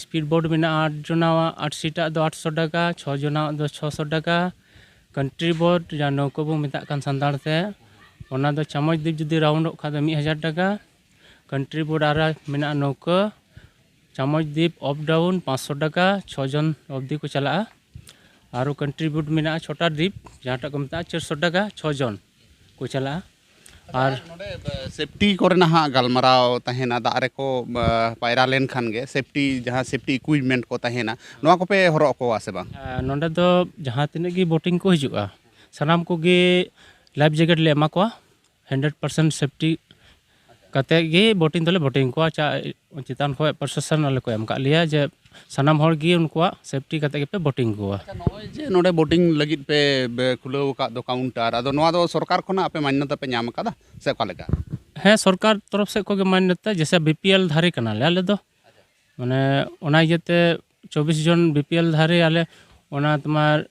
ᱥᱯᱤᱰ ᱵᱳᱴ ᱢᱮᱱᱟᱜᱼᱟ ᱟᱴ ᱡᱚᱱᱟᱣᱟᱜ, ᱟᱴ ᱥᱤᱴᱟᱜ ᱫᱚ ᱟᱴᱥᱚ ᱴᱟᱠᱟ, ᱪᱷᱚ ᱡᱚᱱᱟᱣᱟᱜ ᱫᱚ ᱪᱷᱚᱥᱚ ᱴᱟᱠᱟ᱾ ᱠᱟᱱᱴᱨᱤ ᱵᱳᱴ, ᱡᱟᱦᱟᱸ ᱱᱟᱹᱣᱠᱟᱹ ᱵᱚ ᱢᱮᱛᱟᱜ ᱠᱟᱱ ᱥᱟᱱᱛᱟᱲ ᱛᱮ, ᱚᱱᱟ ᱫᱚ ᱪᱟᱢᱚᱪ ᱫᱤᱯ ᱡᱩᱫᱤ ᱨᱟᱣᱩᱱᱰᱚᱜ ᱠᱷᱟᱱ ᱫᱚ ᱢᱤᱫ ᱦᱟᱡᱟᱨ ᱴᱟᱠᱟ᱾ ᱠᱟᱱᱴᱨᱤ ᱵᱳᱴ ᱟᱨ ᱢᱮᱱᱟᱜᱼᱟ ᱱᱟᱹᱣᱠᱟᱹ, ᱪᱟᱢᱚᱪ ᱫᱤᱯ ᱚᱯ ᱰᱟᱣᱩᱱ ᱯᱟᱸᱪᱥᱚ ᱴᱟᱠᱟ, ᱪᱷᱚ ᱡᱚᱱ ᱚᱵᱫᱤ ᱠᱚ ᱪᱟᱞᱟᱜᱼᱟ᱾ ᱟᱨᱚ ᱠᱟᱱᱴᱨᱤ ᱵᱳᱴ ᱢᱮᱱᱟᱜᱼᱟ ᱪᱷᱚᱴᱟ ᱫᱤᱯ, ᱡᱟᱦᱟᱸᱴᱟᱜ ᱠᱚ ᱢᱮᱛᱟᱜᱼᱟ ᱪᱟᱨᱥᱚ ᱴᱟᱠᱟ, ᱪᱷᱚ ᱡᱚᱱ ᱠᱚ ᱪᱟᱞᱟᱜᱼᱟ᱾ ᱟᱨ ᱱᱚᱰᱮ ᱥᱮᱯᱴᱤ ᱠᱚᱨᱮᱱᱟᱜ ᱦᱟᱸᱜ ᱜᱟᱞᱢᱟᱨᱟᱣ ᱛᱟᱦᱮᱱᱟ, ᱫᱟᱜ ᱨᱮᱠᱚ ᱯᱟᱭᱨᱟ ᱞᱮᱱᱠᱷᱟᱱ ᱜᱮ ᱥᱮᱯᱴᱤ, ᱡᱟᱦᱟᱸ ᱥᱮᱯᱴᱤ ᱤᱠᱩᱭᱤᱯᱢᱮᱱᱴ ᱠᱚ ᱛᱟᱦᱮᱱᱟ, ᱱᱚᱣᱟ ᱠᱚᱯᱮ ᱦᱚᱨᱚᱜ ᱟᱠᱚᱣᱟ ᱥᱮ ᱵᱟᱝ? ᱟᱨ ᱱᱚᱰᱮ ᱫᱚ ᱡᱟᱦᱟᱸ ᱛᱤᱱᱟᱹᱜ ᱜᱮ ᱵᱳᱴᱤᱝ ᱠᱚ ᱦᱤᱡᱩᱜᱼᱟ, ᱥᱟᱱᱟᱢ ᱠᱚᱜᱮ ᱞᱟᱭᱤᱯᱷ ᱡᱮᱠᱮᱴ ᱞᱮ ᱮᱢᱟ ᱠᱚᱣᱟ᱾ ᱦᱟᱱᱰᱨᱮᱰ ᱯᱟᱨᱥᱮᱱᱴ ᱥᱮᱯᱴᱤ ᱠᱟᱛᱮ ᱜᱮ ᱵᱳᱴᱤᱝ ᱫᱚᱞᱮ ᱵᱳᱴᱤᱝ ᱠᱚᱣᱟ᱾ ᱪᱟ-, ᱪᱮᱛᱟᱱ ᱠᱷᱚᱱ ᱯᱨᱚᱥᱟᱥᱚᱱ ᱟᱞᱮ ᱠᱚ ᱮᱢ ᱠᱟᱜ ᱞᱮᱭᱟ ᱡᱮ ᱥᱟᱱᱟᱢ ᱦᱚᱲ ᱜᱮ ᱩᱱᱠᱩᱣᱟᱜ ᱥᱮᱯᱴᱤ ᱠᱟᱛᱮ ᱜᱮᱯᱮ ᱵᱳᱴᱤᱝ ᱠᱚᱣᱟ᱾ ᱱᱚᱜᱼᱚᱭ ᱡᱮ ᱱᱚᱰᱮ ᱵᱳᱴᱤᱝ ᱞᱟᱹᱜᱤᱫ ᱯᱮ ᱵᱮ-, ᱠᱷᱩᱞᱟᱹᱣ ᱟᱠᱟᱫ ᱫᱚ ᱠᱟᱣᱩᱱᱴᱟᱨ, ᱟᱫᱚ ᱱᱚᱣᱟ ᱫᱚ ᱥᱚᱨᱠᱟᱨ ᱠᱷᱚᱱᱟᱜ ᱟᱯᱮ ᱢᱟᱱᱱᱚᱛᱟ ᱯᱮ ᱧᱟᱢ ᱟᱠᱟᱫᱟ ᱥᱮ ᱚᱠᱟ ᱞᱮᱠᱟ? ᱦᱮᱸ, ᱥᱚᱨᱠᱟᱨ ᱛᱚᱨᱚᱯ ᱥᱮᱫ ᱠᱷᱚᱱ ᱜᱮ ᱢᱟᱱᱱᱚᱛᱟ, ᱡᱮᱥᱮ ᱵᱤᱯᱤᱮᱞ ᱫᱷᱟᱨᱮ ᱠᱟᱱᱟᱞᱮ ᱟᱞᱮ ᱫᱚ, ᱢᱟᱱᱮ ᱚᱱᱟ ᱤᱭᱟᱹᱛᱮ ᱪᱚᱵᱵᱤᱥ ᱡᱚᱱ ᱵᱤᱯᱤᱮᱞ ᱫᱷᱟᱨᱮ ᱟᱞᱮ ᱚᱱᱟ ᱛᱳᱢᱟᱨ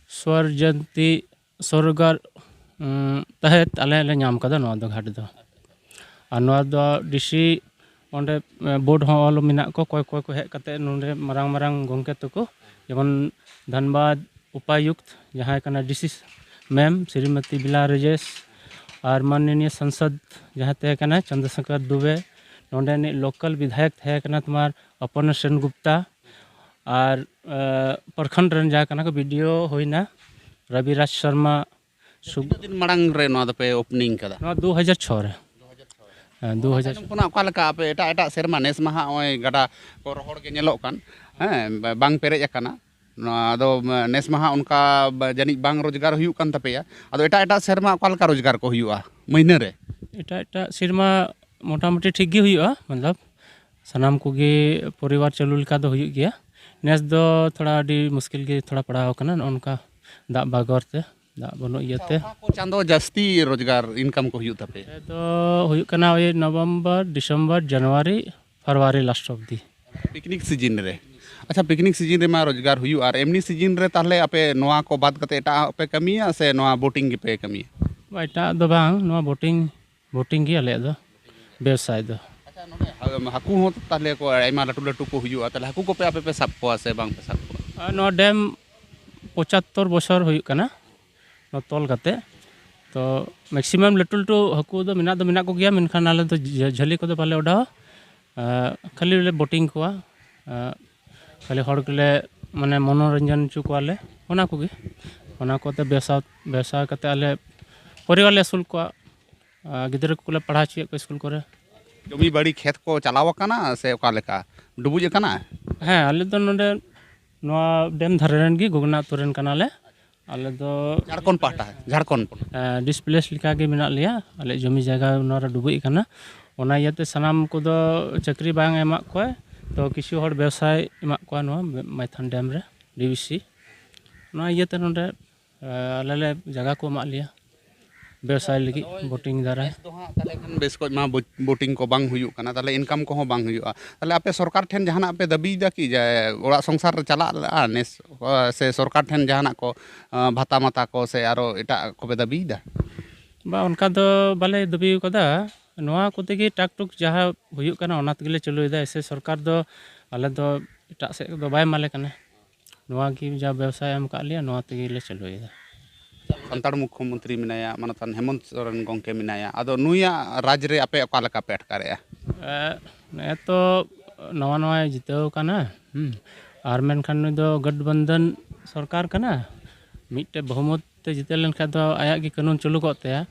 ᱥᱚᱨᱡᱚᱱᱛᱤ ᱥᱚᱨᱜᱟᱨ ᱩᱸ, ᱛᱟᱦᱮᱸᱫ ᱟᱞᱮ ᱞᱮ ᱧᱟᱢ ᱠᱟᱫᱟ ᱱᱚᱣᱟ ᱫᱚ ᱜᱷᱟᱴ ᱫᱚ᱾ ᱟᱨ ᱱᱚᱣᱟ ᱫᱚ ᱰᱤᱥᱤ ᱚᱸᱰᱮ ᱵᱳᱨᱰ ᱦᱚᱸ ᱚᱞ ᱢᱮᱱᱟᱜ ᱠᱚ, ᱚᱠᱚᱭ ᱚᱠᱚᱭ ᱠᱚ ᱦᱮᱡ ᱠᱟᱛᱮ ᱱᱚᱰᱮ ᱢᱟᱨᱟᱝ ᱢᱟᱨᱟᱝ ᱜᱚᱢᱠᱮ ᱛᱟᱠᱚ, ᱡᱮᱢᱚᱱ ᱫᱷᱟᱱᱵᱟᱫᱽ ᱩᱯᱟᱭᱩᱠᱛ ᱡᱟᱦᱟᱸᱭ ᱠᱟᱱᱟ ᱰᱤᱥᱤ ᱢᱮᱢ ᱥᱨᱤᱢᱚᱛᱤ ᱵᱤᱞᱟ ᱨᱟᱡᱮᱥ, ᱟᱨ ᱢᱟᱱᱱᱤᱭᱚ ᱥᱟᱝᱥᱚᱫᱽ ᱡᱟᱦᱟᱸᱭ ᱛᱟᱦᱮᱸ ᱠᱟᱱᱟ ᱪᱚᱱᱫᱨᱚ ᱥᱮᱠᱷᱚᱨ ᱫᱩᱵᱮ, ᱱᱚᱰᱮᱱᱤᱡ ᱞᱳᱠᱟᱞ ᱵᱤᱫᱷᱟᱭᱚᱠ ᱛᱟᱦᱮᱸ ᱠᱟᱱᱟ ᱛᱳᱢᱟᱨ ᱚᱯᱚᱨᱱᱟ ᱥᱮᱱ ᱜᱩᱯᱛᱟ, ᱟᱨ ᱮ, ᱯᱨᱚᱠᱷᱚᱸᱰ ᱨᱮᱱ ᱡᱟᱦᱟᱸᱭ ᱠᱟᱱᱟ ᱠᱚ ᱵᱤᱰᱤᱳ ᱦᱩᱭᱱᱟ ᱨᱚᱵᱤᱨᱟᱡᱽ ᱥᱚᱨᱢᱟ, ᱥᱩᱵ- ᱛᱤᱱᱟᱹᱜ ᱫᱤᱱ ᱢᱟᱲᱟᱝ ᱨᱮ ᱱᱚᱣᱟ ᱫᱚᱯᱮ ᱳᱯᱮᱱᱤᱝ ᱠᱟᱫᱟ? ᱱᱚᱣᱟ ᱫᱩ ᱦᱟᱡᱟᱨ ᱪᱷᱚ ᱨᱮ᱾ ᱦᱮᱸ, ᱫᱩ ᱦᱟᱡᱟᱨ᱾ ᱛᱟᱭᱱᱚᱢ ᱠᱷᱚᱱᱟᱜ ᱚᱠᱟ ᱞᱮᱠᱟ ᱟᱯᱮ ᱮᱴᱟᱜ ᱮᱴᱟᱜ ᱥᱮᱨᱢᱟ, ᱱᱮᱥ ᱢᱟ ᱦᱟᱸᱜ ᱱᱚᱜᱼᱚᱭ ᱜᱟᱰᱟ ᱠᱚ ᱨᱚᱦᱚᱲ ᱜᱮ ᱧᱮᱞᱚᱜ ᱠᱟᱱ, ᱦᱮᱸ, ᱵᱟᱝ ᱯᱮᱨᱮᱡ ᱟᱠᱟᱱᱟ, ᱱᱚᱣᱟ ᱫᱚ ᱱᱮᱥ ᱢᱟ ᱦᱟᱸᱜ ᱚᱱᱠᱟ ᱡᱟᱹᱱᱤᱡ ᱵᱟᱝ ᱨᱳᱡᱽᱜᱟᱨ ᱦᱩᱭᱩᱜ ᱠᱟᱱ ᱛᱟᱯᱮᱭᱟ᱾ ᱟᱫᱚ ᱮᱴᱟᱜ ᱮᱴᱟᱜ ᱥᱮᱨᱢᱟ ᱚᱠᱟ ᱞᱮᱠᱟ ᱨᱳᱡᱽᱜᱟᱨ ᱠᱚ ᱦᱩᱭᱩᱜᱼᱟ ᱢᱟᱹᱦᱱᱟᱹ ᱨᱮ? ᱮᱴᱟᱜ ᱮᱴᱟᱜ ᱥᱮᱨᱢᱟ ᱢᱚᱴᱟᱢᱩᱴᱤ ᱴᱷᱤᱠ ᱜᱮ ᱦᱩᱭᱩᱜᱼᱟ, ᱢᱚᱛᱞᱚᱵ ᱥᱟᱱᱟᱢ ᱠᱚᱜᱮ ᱯᱚᱨᱤᱵᱟᱨ ᱪᱟᱹᱞᱩ ᱞᱮᱠᱟ ᱫᱚ ᱦᱩᱭᱩᱜ ᱜᱮᱭᱟ᱾ ᱱᱮᱥ ᱫᱚ ᱛᱷᱚᱲᱟ ᱟᱹᱰᱤ ᱢᱩᱥᱠᱤᱞ ᱜᱮ ᱛᱷᱚᱲᱟ ᱯᱟᱲᱟᱣ ᱟᱠᱟᱱᱟ, ᱱᱚᱜᱼᱚ ᱱᱚᱝᱠᱟ ᱫᱟᱜ ᱵᱟᱜᱚᱨ ᱛᱮ, ᱫᱟᱜ ᱵᱟᱹᱱᱩᱜ ᱤᱭᱟᱹᱛᱮ᱾ ᱚᱠᱟ ᱠᱚ ᱪᱟᱸᱫᱚ ᱡᱟᱹᱥᱛᱤ ᱨᱳᱡᱽᱜᱟᱨ, ᱤᱱᱠᱟᱢ ᱠᱚ ᱦᱩᱭᱩᱜ ᱛᱟᱯᱮᱭᱟ? ᱫᱚ ᱦᱩᱭᱩᱜ ᱠᱟᱱᱟ ᱳᱭ ᱱᱚᱵᱷᱮᱢᱵᱚᱨ, ᱰᱤᱥᱮᱢᱵᱚᱨ, ᱡᱟᱱᱩᱣᱟᱨᱤ, ᱯᱷᱮᱵᱽᱨᱩᱣᱟᱨᱤ ᱞᱟᱥᱴ ᱚᱵᱫᱤ᱾ ᱯᱤᱠᱱᱤᱠ ᱥᱤᱡᱤᱱ ᱨᱮ? ᱟᱪᱪᱷᱟ, ᱯᱤᱠᱱᱤᱠ ᱥᱤᱡᱤᱱ ᱨᱮᱢᱟ ᱨᱳᱡᱽᱜᱟᱨ ᱦᱩᱭᱩᱜᱼᱟ, ᱟᱨ ᱮᱢᱱᱤ ᱥᱤᱡᱤᱱ ᱨᱮ ᱛᱟᱦᱚᱞᱮ ᱟᱯᱮ ᱱᱚᱣᱟ ᱠᱚ ᱵᱟᱫ ᱠᱟᱛᱮ ᱮᱴᱟᱜ ᱯᱮ ᱠᱟᱹᱢᱤᱭᱟ ᱥᱮ ᱱᱚᱣᱟ ᱵᱳᱴᱤᱝ ᱜᱮᱯᱮ ᱠᱟᱹᱢᱤᱭᱟ? ᱮᱴᱟᱜ ᱫᱚ ᱵᱟᱝ, ᱱᱚᱣᱟ ᱵᱳᱴᱤᱝ, ᱵᱳᱴᱤᱝ ᱜᱮ ᱟᱞᱮᱭᱟᱜ ᱫᱚ ᱵᱮᱵᱽᱥᱟᱭ ᱫᱚ᱾ ᱟᱪᱪᱷᱟ, ᱱᱚᱰᱮ ᱦᱟ-, ᱦᱟᱹᱠᱩ ᱦᱚᱸ ᱛᱟᱦᱚᱞᱮ ᱠᱚ ᱟᱭᱢᱟ ᱞᱟᱹᱴᱩ ᱞᱟᱹᱴᱩ ᱠᱚ ᱦᱩᱭᱩᱜᱼᱟ, ᱛᱟᱦᱚᱞᱮ ᱦᱟᱹᱠᱩ ᱠᱚᱯᱮ ᱟᱯᱮ ᱯᱮ ᱥᱟᱵ ᱠᱚᱣᱟ ᱥᱮ ᱵᱟᱝ ᱯᱮ ᱥᱟᱵ ᱠᱚᱣᱟ? ᱟᱨ ᱱᱚᱣᱟ ᱰᱮᱢ ᱯᱚᱸᱪᱟᱛᱛᱳᱨ ᱵᱚᱪᱷᱚᱨ ᱦᱩᱭᱩᱜ ᱠᱟᱱᱟ, ᱱᱚᱣᱟ ᱛᱚᱞ ᱠᱟᱛᱮ᱾ ᱛᱚ ᱢᱮᱠᱥᱤᱢᱟᱢ ᱞᱟᱹᱴᱩ ᱞᱟᱹᱴᱩ ᱦᱟᱹᱠᱩ ᱫᱚ ᱢᱮᱱᱟᱜ ᱫᱚ ᱢᱮᱱᱟᱜ ᱠᱚᱜᱮᱭᱟ, ᱢᱮᱱᱠᱷᱟᱱ ᱟᱞᱮ ᱫᱚ ᱡᱷᱟᱹ-, ᱡᱷᱟᱹᱞᱤ ᱠᱚᱫᱚ ᱵᱟᱞᱮ ᱚᱰᱟᱣᱟ᱾ ᱟᱸ, ᱠᱷᱟᱹᱞᱤ ᱞᱮ ᱵᱳᱴᱤᱝ ᱠᱚᱣᱟ, ᱟᱸ, ᱠᱷᱟᱹᱞᱤ ᱦᱚᱲ ᱜᱮᱞᱮ ᱢᱟᱱᱮ ᱢᱚᱱᱳᱨᱚᱧᱡᱚᱱ ᱦᱚᱪᱚ ᱠᱚᱣᱟᱞᱮ, ᱚᱱᱟ ᱠᱚᱜᱮ᱾ ᱚᱱᱟ ᱠᱚᱛᱮ ᱵᱮᱵᱽᱥᱟ, ᱵᱮᱵᱽᱥᱟ ᱠᱟᱛᱮ ᱟᱞᱮ ᱯᱚᱨᱤᱵᱟᱨ ᱞᱮ ᱟᱹᱥᱩᱞ ᱠᱚᱣᱟ᱾ ᱟᱨ ᱜᱤᱫᱽᱨᱟᱹ ᱠᱚᱞᱮ ᱯᱟᱲᱦᱟᱣ ᱦᱚᱪᱚᱭᱮᱫ ᱠᱚᱣᱟ ᱥᱠᱩᱞ ᱠᱚᱨᱮ᱾ ᱡᱚᱢᱤ ᱵᱟᱲᱤ ᱠᱷᱮᱛ ᱠᱚ ᱪᱟᱞᱟᱣ ᱟᱠᱟᱱᱟ ᱥᱮ ᱚᱠᱟ ᱞᱮᱠᱟ? ᱰᱩᱵᱩᱡ ᱟᱠᱟᱱᱟ? ᱦᱮᱸ, ᱟᱞᱮ ᱫᱚ ᱱᱚᱰᱮ ᱱᱚᱣᱟ ᱰᱮᱢ ᱫᱷᱟᱨᱮ ᱨᱮᱱ ᱜᱮ, ᱜᱳᱜᱳᱱᱟᱛᱷ ᱟᱹᱛᱩ ᱨᱮᱱ ᱠᱟᱱᱟᱞᱮ᱾ ᱟᱞᱮ ᱫᱚ ᱡᱷᱟᱲᱠᱷᱚᱸᱰ ᱯᱟᱦᱴᱟ, ᱡᱷᱟᱲᱠᱷᱚᱸᱰ ᱯᱟᱦᱴᱟ᱾ ᱮᱸ, ᱰᱤᱥᱯᱞᱮᱥ ᱞᱮᱠᱟ ᱜᱮ ᱢᱮᱱᱟᱜ ᱞᱮᱭᱟ᱾ ᱟᱞᱮᱭᱟᱜ ᱡᱚᱢᱤ ᱡᱟᱭᱜᱟ ᱱᱚᱣᱟ ᱨᱮ ᱰᱩᱵᱩᱡ ᱟᱠᱟᱱᱟ, ᱚᱱᱟ ᱤᱭᱟᱹᱛᱮ ᱥᱟᱱᱟᱢ ᱠᱚᱫᱚ ᱪᱟᱹᱠᱨᱤ ᱵᱟᱝ ᱮᱢᱟᱜ ᱠᱚᱣᱟ, ᱛᱚ ᱠᱤᱪᱷᱩ ᱦᱚᱲ ᱵᱮᱵᱽᱥᱟᱭ ᱮᱢᱟᱜ ᱠᱚᱣᱟ ᱱᱚᱣᱟ ᱢᱟᱭᱛᱷᱟᱱ ᱰᱮᱢ ᱨᱮ, ᱰᱤ ᱵᱷᱤ ᱥᱤ᱾ ᱚᱱᱟ ᱤᱭᱟᱹᱛᱮ ᱱᱚᱰᱮ, ᱮᱸ, ᱟᱞᱮ ᱞᱮ ᱡᱟᱭᱜᱟ ᱠᱚ ᱮᱢᱟᱜ ᱞᱮᱭᱟ ᱵᱮᱵᱽᱥᱟᱭ ᱞᱟᱹᱜᱤᱫ, ᱵᱳᱴᱤᱝ ᱫᱟᱨᱟᱭ᱾ ᱱᱮᱥ ᱫᱚ ᱦᱟᱸᱜ ᱛᱟᱦᱚᱞᱮ ᱠᱷᱟᱱ ᱵᱮᱥ ᱠᱚᱡ ᱢᱟ ᱵᱳ-, ᱵᱳᱴᱤᱝ ᱠᱚ ᱵᱟᱝ ᱦᱩᱭᱩᱜ ᱠᱟᱱᱟ, ᱛᱟᱦᱚᱞᱮ ᱤᱱᱠᱟᱢ ᱠᱚᱦᱚᱸ ᱵᱟᱝ ᱦᱩᱭᱩᱜᱼᱟ᱾ ᱛᱟᱦᱚᱞᱮ ᱟᱯᱮ ᱥᱚᱨᱠᱟᱨ ᱴᱷᱮᱱ ᱡᱟᱦᱟᱱᱟᱜ ᱯᱮ ᱫᱟᱹᱵᱤᱭᱮᱫᱟ ᱠᱤ ᱡᱮ ᱚᱲᱟᱜ ᱥᱚᱝᱥᱟᱨ ᱨᱮ ᱪᱟᱞᱟᱜ ᱞᱟᱜᱼᱟ ᱱᱮᱥ, ᱥᱮ ᱥᱚᱨᱠᱟᱨ ᱴᱷᱮᱱ ᱡᱟᱦᱟᱱᱟᱜ ᱠᱚ, ᱟᱸ, ᱵᱷᱟᱛᱟ ᱢᱟᱛᱟ ᱠᱚ ᱥᱮ ᱟᱨᱚ ᱮᱴᱟᱜ ᱠᱚᱯᱮ ᱫᱟᱹᱵᱤᱭᱮᱫᱟ? ᱵᱟ, ᱚᱱᱠᱟ ᱫᱚ ᱵᱟᱞᱮ ᱫᱟᱹᱵᱤ ᱟᱠᱟᱫᱟ᱾ ᱱᱚᱣᱟ ᱠᱚᱛᱮ ᱜᱮ ᱴᱟᱠ ᱴᱩᱠ ᱡᱟᱦᱟᱸ ᱦᱩᱭᱩᱜ ᱠᱟᱱᱟ, ᱚᱱᱟ ᱛᱮᱜᱮ ᱞᱮ ᱪᱟᱹᱞᱩᱭᱮᱫᱟ᱾ ᱮᱥᱮ ᱥᱚᱨᱠᱟᱨ ᱫᱚ ᱟᱞᱮ ᱫᱚ ᱮᱴᱟᱜ ᱥᱮᱫ ᱫᱚ ᱵᱟᱭ ᱮᱢᱟᱞᱮ ᱠᱟᱱᱟ᱾ ᱱᱚᱣᱟ ᱜᱮ ᱡᱟ ᱵᱮᱵᱽᱥᱟᱭ ᱮᱢ ᱟᱠᱟᱫ ᱞᱮᱭᱟ, ᱱᱚᱣᱟ ᱛᱮᱜᱮ ᱞᱮ ᱪᱟᱹᱞᱩᱭᱮᱫᱟ᱾ ᱥᱟᱱᱛᱟᱲ ᱢᱩᱠᱷᱭᱚᱢᱚᱱᱛᱨᱤ ᱢᱮᱱᱟᱭᱟ, ᱢᱟᱱᱚᱛᱟᱱ ᱦᱮᱢᱚᱱᱛ ᱥᱚᱨᱮᱱ ᱜᱚᱢᱠᱮ ᱢᱮᱱᱟᱭᱟ, ᱟᱫᱚ ᱱᱩᱭᱟᱜ ᱨᱟᱡᱽ ᱨᱮ ᱟᱯᱮ ᱚᱠᱟ ᱞᱮᱠᱟ ᱯᱮ ᱟᱴᱠᱟᱨᱮᱜᱼᱟ? ᱮ, ᱱᱮᱜᱼᱮ ᱛᱚ ᱱᱟᱣᱟ ᱱᱟᱣᱟᱭ ᱡᱤᱛᱟᱹᱣ ᱠᱟᱱᱟ, ᱦᱩᱸ, ᱟᱨ ᱢᱮᱱᱠᱷᱟᱱ ᱱᱩᱭ ᱫᱚ ᱜᱚᱴᱵᱚᱱᱫᱷᱚᱱ ᱥᱚᱨᱠᱟᱨ ᱠᱟᱱᱟ, ᱢᱤᱫᱴᱮᱡ ᱵᱚᱦᱩᱢᱚᱛ ᱛᱮ ᱡᱤᱛᱟᱹᱣ ᱞᱮᱱᱠᱷᱟᱱ ᱫᱚ ᱟᱭᱟᱜ ᱜᱮ ᱠᱟᱹᱱᱩᱱ ᱪᱟᱹᱞᱩ ᱠᱚᱜ ᱛᱟᱭᱟ᱾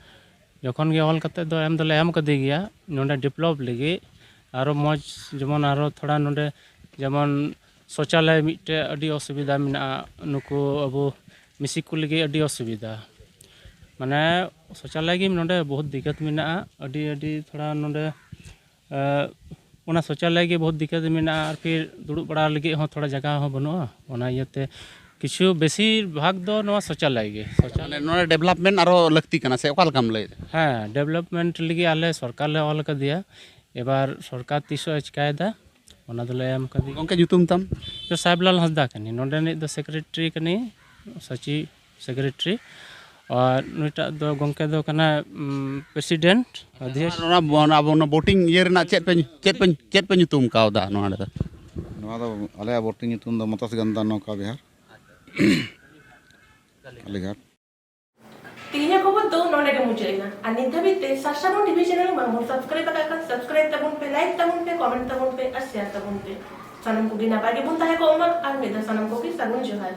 ᱡᱚᱠᱷᱚᱱ ᱜᱮ ᱚᱞ ᱠᱟᱛᱮ ᱫᱚ ᱮᱢ ᱫᱚᱞᱮ ᱮᱢ ᱠᱟᱫᱮ ᱜᱮᱭᱟ, ᱱᱚᱰᱮ ᱰᱮᱵᱷᱞᱚᱯ ᱞᱟᱹᱜᱤᱫ ᱟᱨᱚ ᱢᱚᱡᱽ, ᱡᱮᱢᱚᱱ ᱟᱨᱚ ᱛᱷᱚᱲᱟ ᱱᱚᱰᱮ ᱡᱮᱢᱚᱱ ᱥᱚᱪᱟᱞᱚᱭ ᱢᱤᱫᱴᱮᱡ ᱟᱹᱰᱤ ᱚᱥᱩᱵᱤᱫᱟ ᱢᱮᱱᱟᱜᱼᱟ, ᱱᱩᱠᱩ ᱟᱵᱚ ᱢᱤᱥᱤ ᱠᱚ ᱞᱟᱹᱜᱤᱫ ᱟᱹᱰᱤ ᱚᱥᱩᱵᱤᱫᱟ᱾ ᱢᱟᱱᱮ ᱥᱚᱪᱟᱞᱚᱭ ᱜᱮ ᱱᱚᱰᱮ ᱵᱚᱦᱩᱛ ᱫᱤᱠᱠᱟᱛ ᱢᱮᱱᱟᱜᱼᱟ, ᱟᱹᱰᱤ, ᱟᱹᱰᱤ ᱛᱷᱚᱲᱟ ᱱᱚᱰᱮ, ᱮ, ᱚᱱᱟ ᱥᱚᱪᱟᱞᱚᱭ ᱜᱮ ᱵᱚᱦᱩᱛ ᱫᱤᱠᱠᱟᱛ ᱢᱮᱱᱟᱜᱼᱟ, ᱟᱨ ᱯᱷᱤᱨ ᱫᱩᱲᱩᱵ ᱵᱟᱲᱟ ᱞᱟᱹᱜᱤᱫ ᱦᱚᱸ ᱛᱷᱚᱲᱟ ᱡᱟᱭᱜᱟ ᱦᱚᱸ ᱵᱟᱹᱱᱩᱜᱼᱟ᱾ ᱚᱱᱟ ᱤᱭᱟᱹᱛᱮ ᱠᱤᱪᱷᱩ ᱵᱮᱥᱤᱨ ᱵᱷᱟᱜᱽ ᱫᱚ ᱱᱚᱣᱟ ᱥᱚᱪᱟᱞᱚᱭ ᱜᱮ᱾ ᱥᱚᱪᱟᱞᱚᱭ ᱢᱟᱱᱮ ᱱᱚᱰᱮ ᱰᱮᱵᱷᱞᱚᱯᱢᱮᱱᱴ ᱟᱨᱚ ᱞᱟᱹᱠᱛᱤ ᱠᱟᱱᱟ ᱥᱮ ᱚᱠᱟ ᱞᱮᱠᱟᱢ ᱞᱟᱹᱭᱮᱫᱟ? ᱦᱮᱸ, ᱰᱮᱵᱷᱞᱚᱯᱢᱮᱱᱴ ᱞᱟᱹᱜᱤᱫ ᱟᱞᱮ ᱥᱚᱨᱠᱟᱨ ᱞᱮ ᱚᱞ ᱟᱠᱟᱫᱮᱭᱟ, ᱮᱵᱟᱨ ᱥᱚᱨᱠᱟᱨ ᱛᱤᱥᱚᱜ ᱮ ᱪᱤᱠᱟᱭᱮᱫᱟ ᱚᱱᱟ ᱫᱚᱞᱮ ᱮᱢ ᱠᱟᱫᱮᱭᱟ᱾ ᱜᱚᱢᱠᱮ, ᱧᱩᱛᱩᱢ ᱛᱟᱢ? ᱫᱚ ᱥᱟᱦᱮᱵᱽᱞᱟᱞ ᱦᱟᱸᱥᱫᱟ ᱠᱟᱹᱱᱟᱹᱧ, ᱱᱚᱰᱮᱱᱤᱡ ᱫᱚ ᱥᱮᱠᱨᱮᱴᱟᱨᱤ ᱠᱟᱹᱱᱟᱹᱧ, ᱥᱚᱪᱤᱵᱽ ᱥᱮᱠᱨᱮᱴᱟᱨᱤ, ᱟᱨ ᱱᱩᱭᱴᱟᱜ ᱫᱚ ᱜᱚᱢᱠᱮ ᱫᱚ ᱠᱟᱱᱟᱭ ᱯᱨᱮᱥᱤᱰᱮᱱᱴ, ᱚᱫᱷᱭᱚᱠᱥ᱾ ᱚᱱᱟ ᱚᱱᱟ ᱟᱵᱚ ᱚᱱᱟ ᱵᱳᱴᱤᱝ ᱤᱭᱟᱹ ᱨᱮᱱᱟᱜ ᱪᱮᱫ ᱯᱮ ᱪᱮᱫ ᱯᱮ ᱪᱮᱫ ᱯᱮ ᱧᱩᱛᱩᱢ ᱠᱟᱣᱫᱟ ᱱᱚᱣᱟ ᱨᱮᱫᱚ? ᱱᱚᱣᱟ ᱫᱚ ᱟᱞᱮᱭᱟᱜ ᱵᱳᱴᱤᱝ ᱧᱩᱛᱩᱢ ᱫᱚ ᱢᱚᱛᱚᱥ ᱜᱟᱱᱫᱟ ᱱᱚᱣᱠᱟ ᱵᱤᱦᱟᱨ, ᱠᱟᱞᱤᱜᱷᱟᱴ᱾ ᱛᱮᱦᱮᱧᱟᱜ ᱠᱷᱚᱵᱚᱨ ᱫᱚ ᱱᱚᱰᱮ ᱜᱮ ᱢᱩᱪᱟᱹᱫ ᱮᱱᱟ᱾ ᱟᱨ ᱱᱤᱛ ᱫᱷᱟᱹᱵᱤᱡ ᱛᱮ ᱥᱟᱨᱥᱟᱵᱚᱱ ᱴᱤᱵᱷᱤ ᱪᱮᱱᱮᱞ ᱵᱟᱝᱵᱚᱱ ᱥᱟᱵᱥᱠᱨᱟᱭᱤᱵ ᱟᱠᱟᱫ ᱠᱷᱟᱱ ᱥᱟᱵᱥᱠᱨᱟᱭᱤᱵ ᱛᱟᱵᱚᱱ ᱯᱮ, ᱞᱟᱭᱤᱠ ᱛᱟᱵᱚᱱ ᱯᱮ, ᱠᱚᱢᱮᱱᱴ ᱛᱟᱵᱚᱱ ᱯᱮ ᱟᱨ ᱥᱮᱭᱟᱨ ᱛᱟᱵᱚᱱ ᱯᱮ᱾ ᱥᱟᱱᱟᱢ ᱠᱚᱜᱮ ᱱᱟᱯᱟᱭ ᱜᱮᱵᱚᱱ ᱛᱟᱦᱮᱸ ᱠᱚᱜ ᱢᱟ᱾ ᱟᱨ ᱢᱤᱫ ᱫᱷᱟᱣ ᱥᱟᱱᱟᱢ ᱠᱚᱜᱮ ᱥᱟᱹᱜᱩᱱ ᱡᱚᱦᱟᱨ᱾